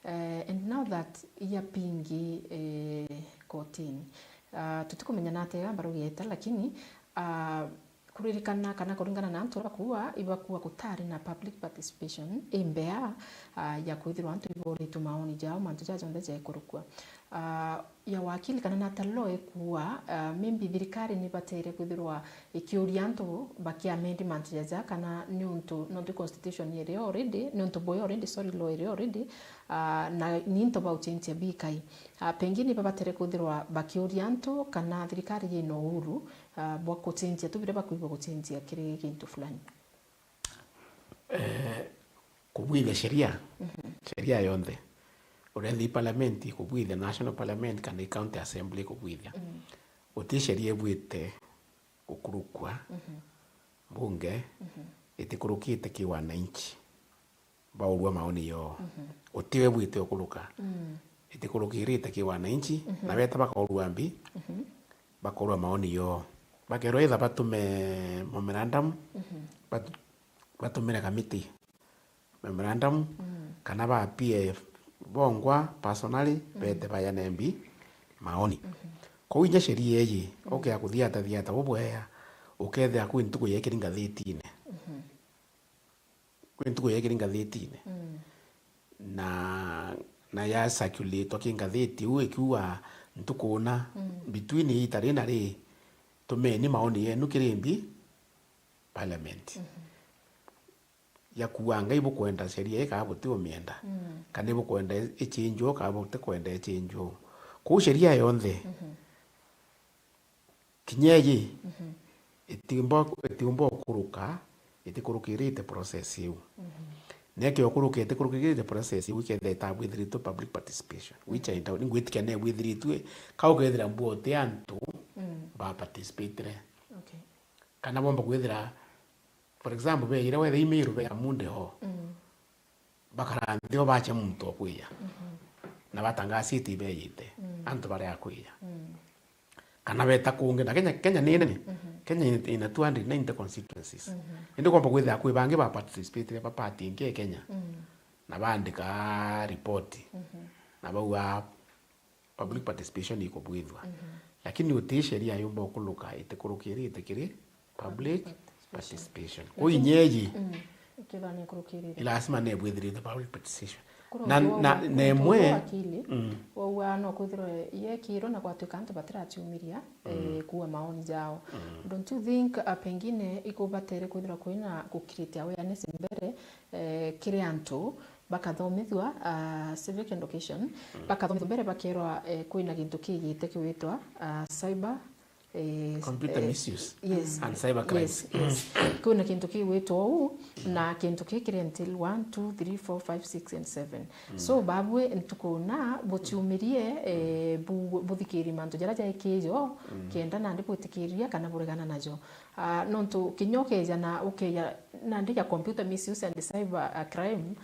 Uh, and now that ya pingi, eh, kotini, uh, tutikumenya na atega mbaru gieta, lakini, uh, kuririkana kana kuringana na antu uria bakuua, ibakuua gutari na public participation imbea, ah, ya kwithirwa antu iboritwe maoni jao, mantu ja jonthe jekurukua. Ah, ya wakili kana na ta law ikuua, ah, maybe thirikari nibatere kwithirwa ikiuria antu bakiamendi mantu jaja, kana niuntu, nontu constitution iri already, niuntu bui already, sorry, law iri already, ah, na ni into bauchenjia bikai. Ah, pengine babatere kwithirwa bakiuria antu kana thirikari yina uhuru, ah, bwa kuchenjia tu biria bakwigua guchenjia kiri gintu fulani. Eh, kubwithia sheria, mhm, sheria yonthe. Uria nthi parliament ikubwithia, national parliament kana i county assembly ikubwithia. Mm. Guti sheria ibwite gukurukua, mhm, mbunge, mhm, itikurukite ki wananchi baurua maoni yoo. Mhm. Utiwe bwite ukuruka. Mm. Itikurukirite ki wananchi, mhm, na beta bakaurua mbi, mhm, bakaurua maoni yoo. Bakerwa either batume memorandum, mhm, batu-, batumire kamiti memorandum, mm, kana ba P F bongwa personally, mm, bete bayane mbi, maoni. Kwou inya sheria iji, ukea kuthiata thiata bubwea, ukethira kwi ntuku yekiri ngathitine. Kwi ntuku yekiri ngathitine. Na, na ya circulate ki ngathiti iu ikiuga ntuku una, between iita ri na ri, tumeni maoni yenu kiri mbi parliament. Ya kuuga ngai bukwenda sheria ii kana butiumienda, kana ibukwenda ichinjwo kana butikwenda ichinjwo. Kwou sheria yonthe, kinya iji, itiumba, itiumba ukuruka itikurukirite process iu. Neke ukuruka itikurukirite process iu, ikethira itabwithiritwe public participation, which I doubt, ningwitikia nebwithiritwe, kau kethira mbwoti antu ba participatire. Okay. Kana bomba kwithira, for example, beejire wethe imairu be Amunde ho, bakara nthi o bache muntu o kwija, na batangasite ibejite, antu bari a kwija. Kana beta kungi, na Kenya, Kenya ni nene. Kenya ina, ina two hundred ninety constituencies. Indi kwomba kwithira kwi bangi ba participate ba party ingi e Kenya, na baandika report, na bauga public participation ikubwithua. Lakini uti sheria yumba ukuruka itikurukirite kiri public participation. Kwou inya iji, ikethira ni ikurukirite, ni lazima nebwithirite public participation. Na, na, na imwe, wakili, wauga no kwithirwe yekirwe na gwatuika antu batiratiumiria, eh, kuua maoni jao. Don't you think, uh, pengine ikubatere kwithirwa kwina ku create awareness mbere, eh, kiri antu bakathomithua, ah, civic education, bakathomithua mbere bakerwa, eh, kwina gintu kiijite kiwitwa, ah, cyber, eh, computer eh, misuse, yes, and cyber crime. Yes, yes. Kwina gintu kiwitwa uu, na gintu kii kiri until one, two, three, four, five, six and seven. So babwe ntuku na butiumirie, eh, bu-, buthikiri mantu jaria jaikijo, kenda nandi bwitikiria kana buregana najo. Ah, nontu kinya ukeja na, ukeja nandi ja computer misuse and cyber, ah, crime,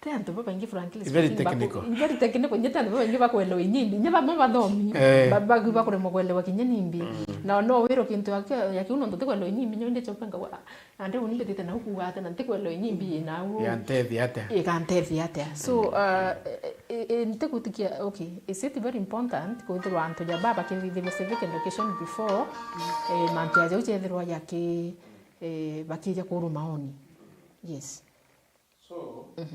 ti antu babaingi, frankly speaking, very technical. Very technical. Nye ti antu babaingi bakwelewa inyimbi. Nye bamwe bathomi, eh, ba-, ba-, bakuremwa kwelewa kinya nimbi. Na no wirwe kintu ya ki-, ya kiu nontu tikwelewa inyimbi, nyo ndi chopenga wa, ah, nandi uni mbitite nau kuuga atia, na ntikwelewa inyimbi ina au. Yantethia atia? Igantethia atia? So, uh, e-, e-, e-, ntigutikia, okay, is it very important kwithirwa antu ja baba bakithithirwa civic education before, eh, mantu ya jau jethirwa yaki, eh, bakija kuurwa maoni? Yes. So, eh,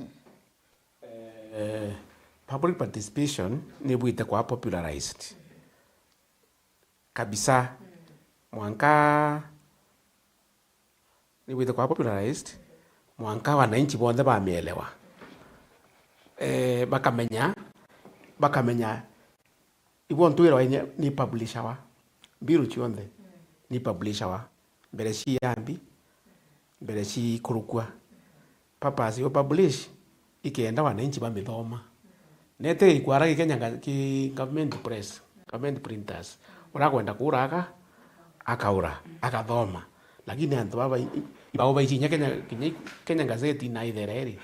public participation nibwite kwa popularized kabisa. Mwanka nibwite kwa popularized, mwanka wananchi bonthe bamielewa. Eh, bakamenya, bakamenya Ibo ntwirwa inya ni publishawa. Mbiru cionthe ni publishawa. Mbere ciambi, mbere cikurukua. Purpose yo publish, ikenda wananchi bamithoma. Nete ikwara ki Kenya nga-, ki government press, government printers. Urakwenda kuura aka-, akaura, akathoma. Lakini antu baba i-, i-, ibao baici inya Kenya, kinya Kenya Gazette na ithere ri.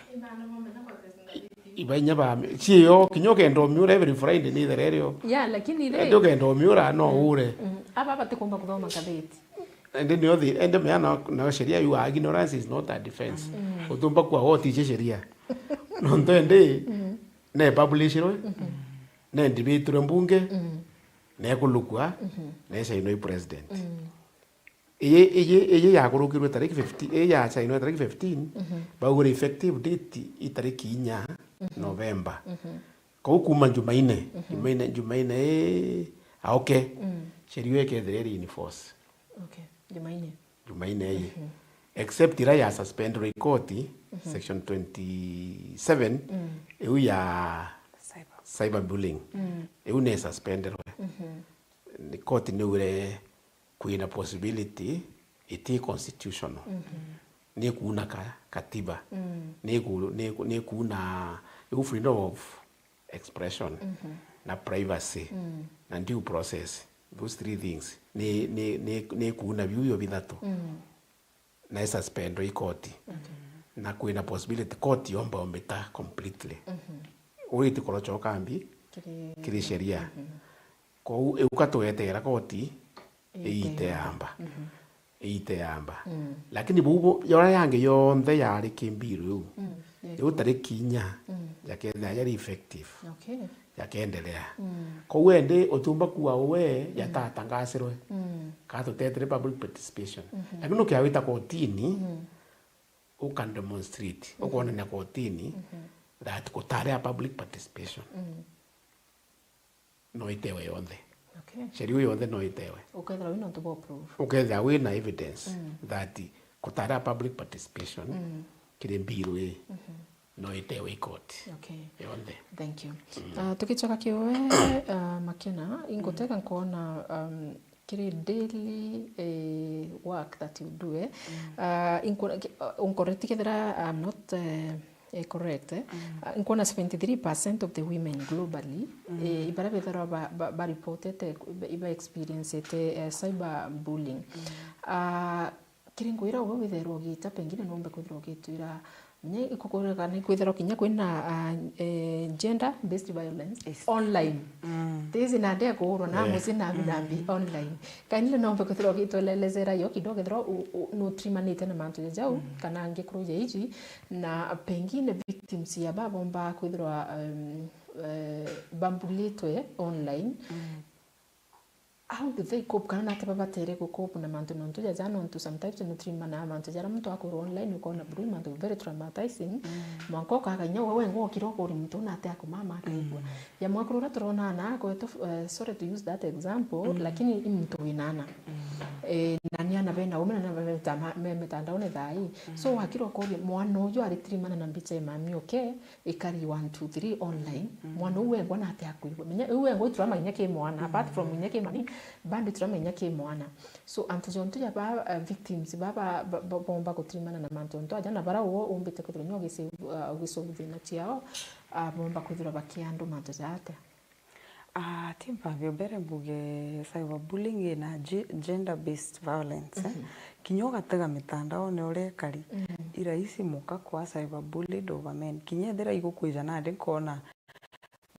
Ibainya ba, ciyo, kinya ukenda umiura every Friday ni ithere rio. Yeah, lakini ri, ende ukenda umiura, no ure. Mm. Aba batikumba kuthoma ngatheti. Ende nio thi, ende mea no, no sheria yuga ignorance is not a defense. Mm. Utumba kwa woti ije sheria. Nontu ende, ne publishirwe, ne ndibitirwe mbunge, ne kulukua, ne sainwe i president. Mm. Iyi, iyi, iyi yakurukirwe tariki fifteen, iyi yasainwe tariki fifteen, baugire effective date i tariki inya November. Kou kuma Jumaine, Jumaine, Jumaine ii, aoke, sheria ikethira iri in force. Okay, Jumaine. Jumaine ii. Except ira ya suspenderwa i koti, section twenty-seven, iu ya cyber, cyber bullying. Iu ni suspenderwe. Ni koti niugire kwina possibility iti constitutional. Ni kuuna ka-, katiba. Ni ku-, ni ku-, ni kuuna iu freedom of expression na privacy na due process. Those three things. Ni, ni, ni, ni kuuna biu bio bithatu. Na isuspendwa i koti. Na kwina possibility koti yomba umita completely. Uu itikorwo choka mbi kiri, kiri sheria. Kou iu ka tweteera koti iite yamba. Iite yamba. Lakini buu bu, yora yangi yonthe yari ki mbiru iu. Iu tariki inya, yakethira yari effective. Okay. jakeendelea. Kou endi utiumba kuuga we jatatangasirwe, kana tuteetire public participation. Lakini ukiawita kotini, u can demonstrate, ukwonania kotini that gutari a public participation. No itewe yonthe. Okay. Sheria iu yonthe no itewe. Ukethirwa wina untu bwa proof. Ukethirwa wina evidence that gutari a public participation kiri mbiru ii, no itewe i court. Okay. Yonthe. Thank you. Ah, tugicoka kiwe, ah, Makena, ingutega nkwona, um, kiri daily, eh, work that you do, eh. Ah, inko-, ki-, ah, unkoreti kethira I'm not, eh, eh, correct, eh. Ah, nkwona seventy-three percent of the women globally, eh, ibara bethirwa ba, ba, ba reportete, iba, iba experiencete, eh, cyber bullying. Ah, kiri ngwira uwe withairwa ugita, pengine nombe kwithirwa ugitwira, nye ikukurega ni kwithirwa kinya kwina, ah, eh, gender based violence online. Tizi na ndia kuurwa na muci na binambi online. Kaini nombe kwithirwa ugitwelelezera yo kidogo, kethirwa u, u, nutrimanite na mantu ja jau, kana ngikuru ja iji, na pengine victims ya babomba kwithirwa, um, eh, bambulitwe online. How do they cope? Kana nate babatere gu cope na mantu nontu jaja, nontu sometimes nutrimana mantu jara muntu akwirwa online, ukona buru mantu very traumatizing. Mwanka ukaga inya we wengwa ukira ukuri muntu una ate akumama akaigua. Ya mwaku uria turona ana akwetu, eh, sorry to use that example, lakini i muntu wina ana. Eh, na ni ana bena ume na ni ana bena mita-, me mitandaone thaa ii. So wakira ukuria mwana uyu aritrimana na mbicha ya mami, okay, ikari one, two, three online. Mwana uu wengwa nate akwigua? Menya uu wengwa iturama inya ki mwana, apart from inya ki mami, bado iturama inya ki mwana. So antu jontu ja ba, uh, victims baba ba, ba, bomba gutirimana na mantu ontu aja, na bara uo umbite kwithirwa nyo ugisi-, uh, ugisolve thina ciao, uh, bomba kwithirwa bakiandwa mantu ja atia? Ah, ti mpambio mbere mbuge cyberbullying na ge-, gender based violence, eh. Kinya ugatega mitandaone uria ikari, i rahisi muka kwa cyberbullied over men. Kinya ethira igukwija nandi nkona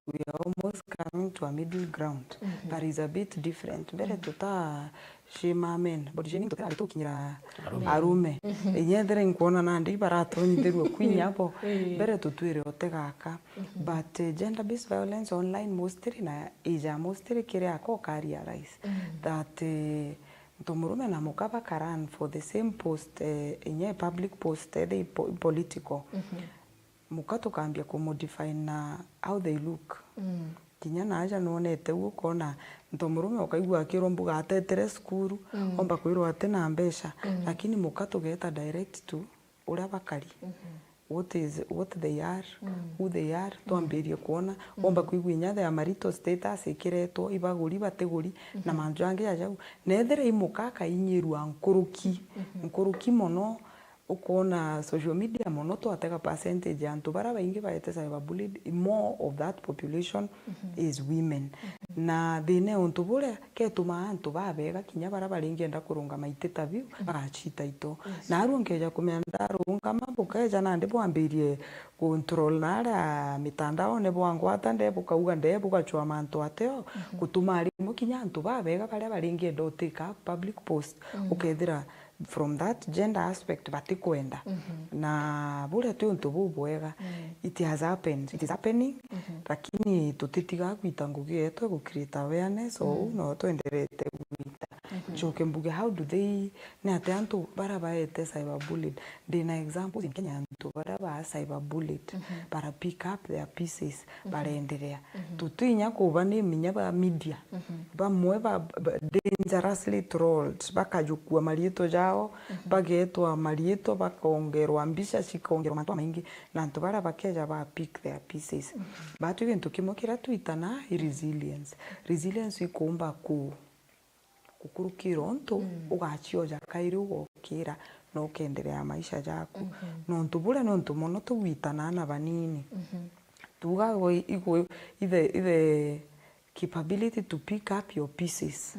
we are almost coming to a middle ground, but it's a bit different. Mbere tuta shame men, body shaming tutirari tukinyira arume. Inya ethira inkwona nandi ibaratonyithirua kwinya bo. Mbere tutwire ote gaka. But, eh, gender based violence online mostly na ija mostly kiri ako ka realize that, eh, ntu murume na muka bakaran for the same post, eh, inya public post, ethe i po-, political. Muka tukambia kumodify na how they look. Kinya naaja nwonete uu ukona ntu murume ukaigua akirwa mbuga atetere cukuru, omba kwirwa atina mbeca, lakini muka tugeta direct to uria bakari. What is, what they are, who they are, twambirie kwona, womba kwigua inya their marital status ikiretwo, ibaguri, batiguri, na mantu jangi ja jau. Na ethira i muka akainyirua nkuruki, nkuruki mono, ukona social media mono twatega percentage ya antu bara baingi baete cyberbullied, more of that population is women. Na thina e untu buria, ketumaa antu babega kinya bara baringienda kurungama iti ta biu, bagacita ito. Naarua nkeja kumenya ndarungama, bukeja nandi bwambirie kuntroll naria mitandaone, bwangwata nde, bukauga nde, bugacwa mantu ateo, gutuma rimwe kinya antu babega baria baringienda utika public post, ukethira from that gender aspect batikwenda. Na buria ti untu bubwega. It has happened, it is happening, lakini tutitigaa gwita ngugi yetu ya gu create awareness, o uu no twenderete gwita. Ncoke mbuge, how do they, ni atia antu bara baete cyberbullied? Ndina examples in Kenya, antu bara ba cyberbullied, bara pick up their pieces, barenderea. Tutinya kuba ni minya ba media. Bamwe ba, ba dangerously trolled, bakajukua mariitwa jao, bagetwa mariitwa, bakongerwa mbica, cikongerwa mantu maingi, na antu baria bakeja ba pick their pieces. Batu gintu kimwe kiria twitana i resilience. Resilience ikuumba ku, gukurukira untu, ugacioja kairi ugokira, na ukenderea maisha jaku. Nontu buria ni untu mono tugwitana na banini. Tuga igwe, igwe, ithe, ithe capability to pick up your pieces.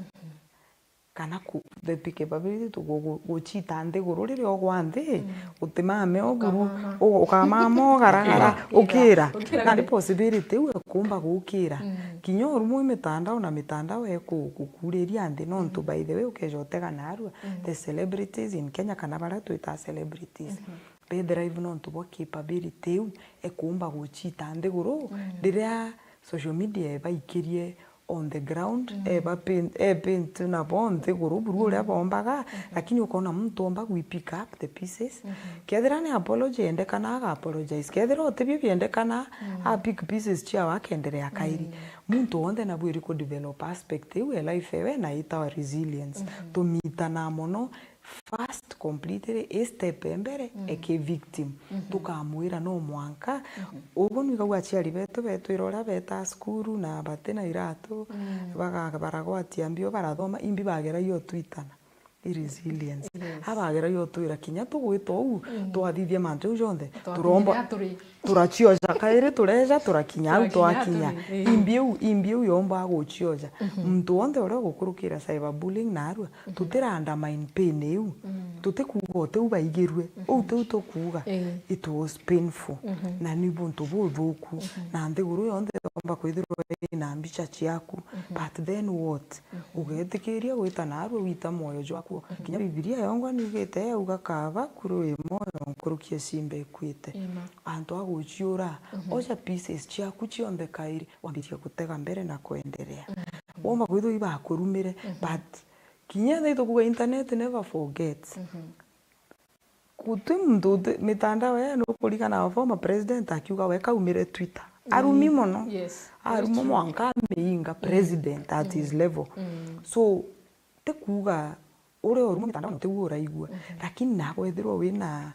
Kana ku, the capability to gu-, gu-, guchita nthiguru riria ugwa nthi, utimame o buru, ukamama, u-, ukamama ugaragara, ukira. Ukira. Nandi possibility iu ekumba gukira. Kinya urumwe mitandao na mitandao eku-, gukuriria nthi, nontu by the way ukeja utega narua, the celebrities in Kenya kana baria twita celebrities. Be thrive nontu bwa capability iu ekumba guchita nthiguru, riria social media ebaikirie on the ground, eba paint, e paint nabo nthiguru buru uria bombaga, lakini ukona muntu omba gwi pick up the pieces. Kethira ni apology yendekana, aga apologize. Kethira utibio biendekana, a pick pieces ciao akenderea kairi. Muntu wonthe nabwiri ku develop aspect iu e life ewe na itawa resilience. Tumitana mono first completely i step e mbere e ki victim. Tukamwira no mwanka. Uguo nwigagua aciari betu betwira uria beta cukuru na batina iratu, baga-, baragwatia mbio barathoma, imbi bageragia utwitana. I resilience. Abageragia utwira kinya tugwita uu, twathithia mantu jau jonthe, turomba, turacioja kairi, tureja, turakinya au twakinya. Imbi iu, imbi iu yomba gucioja. Muntu wonthe uria ugukurukira cyberbullying narua, tutira undermine pain iu. Tutikuuga utiu baigirue. Uu tiu tukuuga. It was painful. Na ni buntu buthuku. Na nthiguru yonthe yomba kwithirwa ina mbica ciaku. But then what? Ugetikiria gwita narua wita mwoyo jwaku. Kinya Bibilia yongwa niugite yauga, "Kaba kuru wi mwoyo nkuruki e cimba ikuite." Antu a guciura, oja pieces ciaku cionthe kairi, wambirie gutega mbere na kwenderea. Womba kwithirwa ibakurumire, but kinya thaa itukuga internet never forgets. Guti muntu uti-, mitandao ya nukurigana former president akiuga we kaumire Twitter. Arumi mono. Aruma mwanka amiinga president at his level. So, ti kuuga uria uruma mitandao no tigu uraigua. Lakini nawe ethirwa wina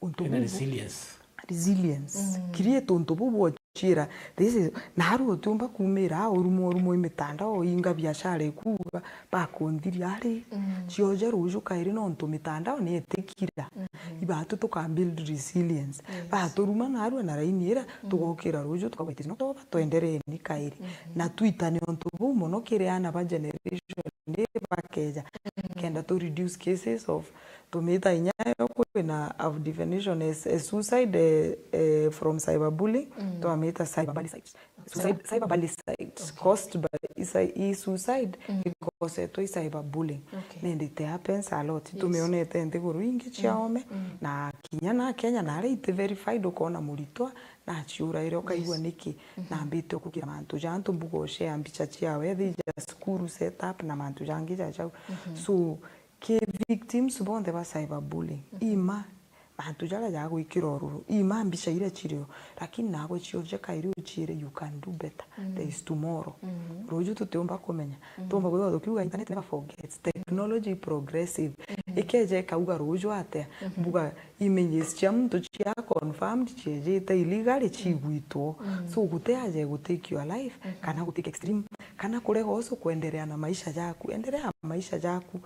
untu bubu, resilience. Resilience. Create untu bubu Chira, this is, naru utiumba kumira urumwa urumwa i mitandao, inga biashara ikuuga, bakunthiria ari, cioja ruju kairi nontu mitandao ni itikira. Ibatu tuka build resilience. Baturuma narua na raini ira, tugokira ruju, tukauga, "It is not over, twendereeni kairi." Na twitane untu buu mono kiri aana ba generation ni bakeja. Kenda tu reduce cases of Tumita inya yo kwina of definition as, as suicide, eh, eh, from cyberbullying, twamita cyberbalicide. Suicide, cyberbalicide caused by i cy-, i suicide ikosetwe i cyberbullying. Nende it happens a lot. Tumionete nthiguru ingi cia ome, na kinya na Kenya, na aria iti verified, ukona muritwa na aciuraire, ukaigua niki nambite ukukira mantu ja antu, mbuga ushare mbica ciawe, thija cukuru set up na mantu jangi ja jau. So, ki victims bonthe ba cyberbullying, ima mantu jaria jagwikira ururu, ima mbica iria cirio, lakini nagwe cioje kairi uciire, you can do better. There is tomorrow. Ruju tutiumba kumenya. Tuumba kwithirwa tukiuga, internet never forgets. Technology progressive. Ikeja ikauga ruju atia? Mbuga images cia muntu cia confirmed ciejite illegally cigwitwo. So guti aja igu take your life, kana gu take extreme, kana kurega ucio kuenderea na maisha jaku. Enderea na maisha jaku.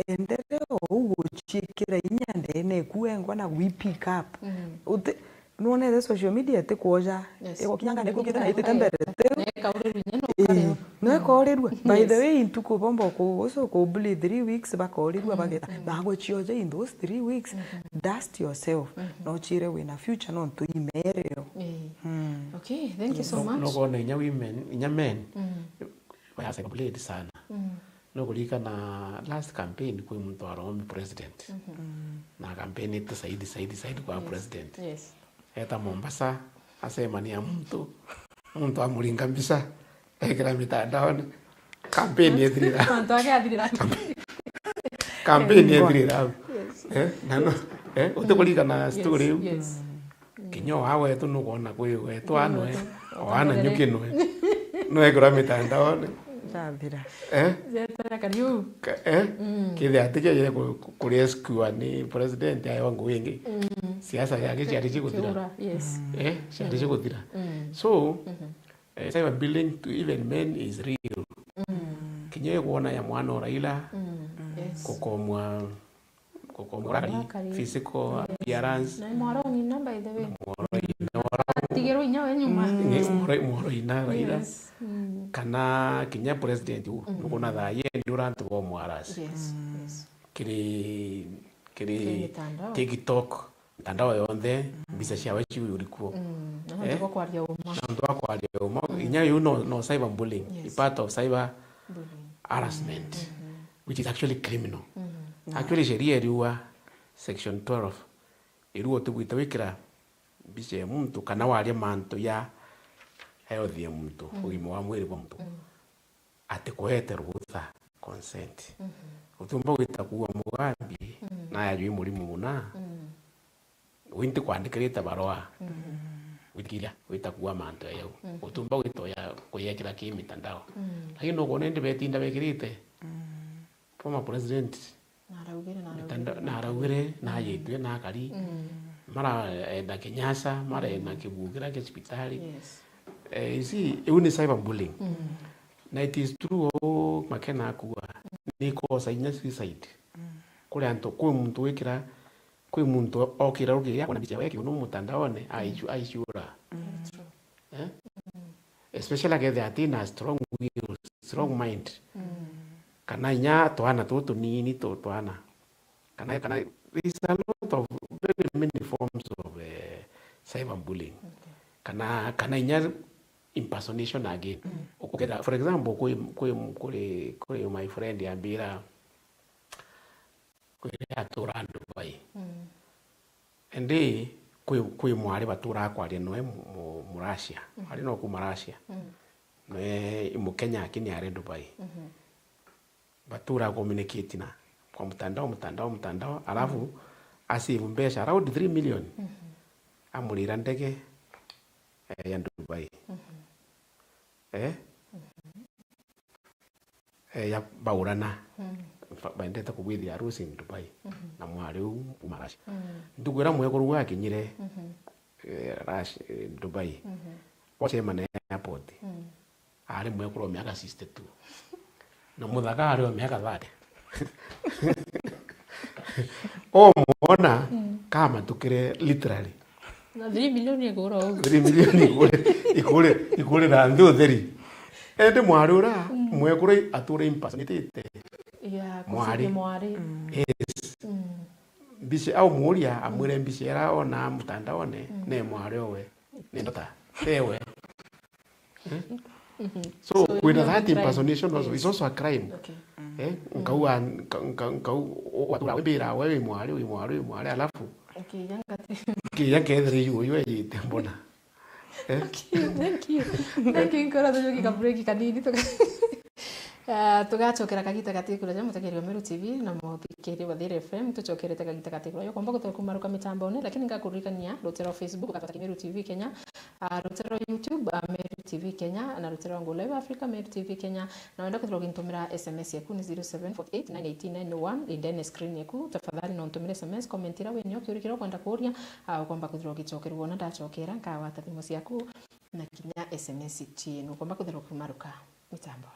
Enderea ou guciikira inya ndene eku wengwa na gwi pick up. Uti-, nwonete social media itikwoja. Yes. Igukinya ngana ikurukite na itite mbere. Tiu? Na ikaurirua inya no ukario. No ikaurirua. By the way, ntuku bomba ku-, ucio ku bully three weeks bakaurirua bageta. Na gucioja in those three weeks, dust yourself. No uciire wina future nontu imeereo. Okay, thank you so much. Nukona inya women, inya men, baya cyberbullied sana. Nukuririkana last campaign kwi muntu aromi president. Na campaign ite saidi, saidi, saidi kwa president. Yes. Eta Mombasa, acemania muntu, muntu amuringa mbica, ekira mitandaoni, campaign ethirira. Mantu ake athirira. Campaign ethirira. Yes. Eh, na no, eh, utikuririkana story iu? Yes. Kinya o awetu nukwona kwi wetu anwe, o ana nyuki nwe. Nwekirwa mitandaoni. Ndathira. Eh? Zetera kariu. Ka-, eh? Kithia ati kiaire ku-, ku-, kurescue ni president ayo ngugi ingi. Siasa yake ciari ciguthira. Kiura, yes. Eh? Ciari ciguthira. So, eh, cyber bullying to even men is real. Kinya ikuona ya mwana o Raila, yes, gukomwa Kukomwa urakari, urakari, physical appearance. Na mwaro ng'ina, by the way. Mwaro ina, tigirwo inya we nyuma. Ni mwaro, mwaro ina Raila. Yes. Kana kinya president u, nukuna thaa yendi ura antu bo mwarasi. Yes, yes. Kiri, kiri TikTok, mitandao yonthe, mbica ciawe ciu urikuo. Na nontu bwa kwaria uma. Nontu bwa kwaria uma. Inya yu no, no cyber bullying. Yes. Ni part of cyber bullying, harassment. Which is actually criminal. Actually, sheria iriua section twelve, iriua utibwite wikira mbica ya muntu kana waria mantu ya health ya muntu, mm, ugima wa mwiri bwa muntu, mm, atikuhete rutha, consent. Mhm. Utiumba gwita kuua mugambi, mm, na yajwi murimu muna, mm, wi ntikwandikirite barua. Mm. Gwitikiria, gwita kuua mantu ya yau. Mm. Utiumba gwita uya kuyekira ki mitandao. Mm. Lakini nukwona indi betinda bekirite. Mm. Former president Naraugire, naraugire, mitandao, naraugire, mm, najitwe, nakari. Mm. Maraenda kinyasa, maraenda, mm, kibugira kia cibitari. Yes. Eh, you see, iu ni cyberbullying. Mm. Na it is true, o Makena akua, ni kosa inya suicide. Mm. Kuri antu, kwi muntu wikira, kwi muntu okira rukiria, akona mbica yawe kiuno mutandaone, aicu-, aiciura. Mm. That's true. Eh? Mm. Especially akethira atina strong will, strong mind. Mm. Kana inya twana tutu tunini tu-, twana. Kana, kana there is a lot of very many forms of, eh, cyberbullying. Okay. Kana, kana inya impersonation again. Mm. Ukethira, for example, kwi, kwi, kuri, kuri my friend ambira, kwiria atura Dubai. Mm. Indi kwi, kwi mwari baturaga kwaria noe mu-, mu-, Muracia. Mm. Ari no kuma Russia. Mm. Noe i Mukenya lakini ari Dubai. Mhm. Batura communicate na kwa mtandao, mtandao, mtandao, alafu, mm, asave mbeca around three million. Mhm. Amurira ndege, eh, ya Dubai. Mhm. Eh? Mhm. Eh, ya baurana. Mm. Ba-, baendete kubwithia harusi in Dubai. Mhm. Na mwari u kuma Russia. Mm. Ntuku iria mwekuru we akinyire, mhm, eh, Rush-, eh, Dubai, mhm, bacemana airport. Mm. Ari mwekuru wa miaka sixty-two. Na muthaka ari wa miaka thirty. Omwona, mm, kamatukire literally. Na three million igura uu. Three million igure, igure, igure na nthi utheri. Indi mwari uria, mm, mwekuru atura impersonatite. Ya, mwari. Kuciria mwari. Mm. Yes. Mm. Mbica, au muria, amwire mbica iria ona mutandaone, mm, ni mwari owe. Ni ndota. Ewe. Eh? Mhm. So, so, kwina that impersonation also is also a crime. Okay. Eh? Mm. Nkauga, nka-, nka-, nkau-, watura wibira we wi mwari, wi mwari, wi mwari, alafu. Okay, yanga ti. Kinya kethire yu, yu ejite mbona. Eh? Okay, thank you. Thank you, nkora tujuki ka break kanini tuka-, Ah, tugacokera kagita gati kuraja, mutegeri wa Meru T V na muthikiri wa Thiri F M, tucokerete kagita gati kuraja. Ukomba kuthira kumaruka mitambone, lakini ngakuririkania rutero rwa Facebook ugatwata Meru T V Kenya, ah, rutero rwa YouTube, ah, Meru T V Kenya, na rutero rwa Go Live Africa, Meru T V Kenya, na wenda kuthira ugintumira S M S yaku ni zero seven forty eight nine eighteen nine oh one, indene screen yaku, tafadhali no untumire S M S, comment ira winio, kiuria kiria ukwenda kuria, ah, ukomba kuthira ugicokerwa, na ndacokera, nkawata thimu ciaku, na kinya S M S cienu. Ukomba kuthira ukimaruka mitambone.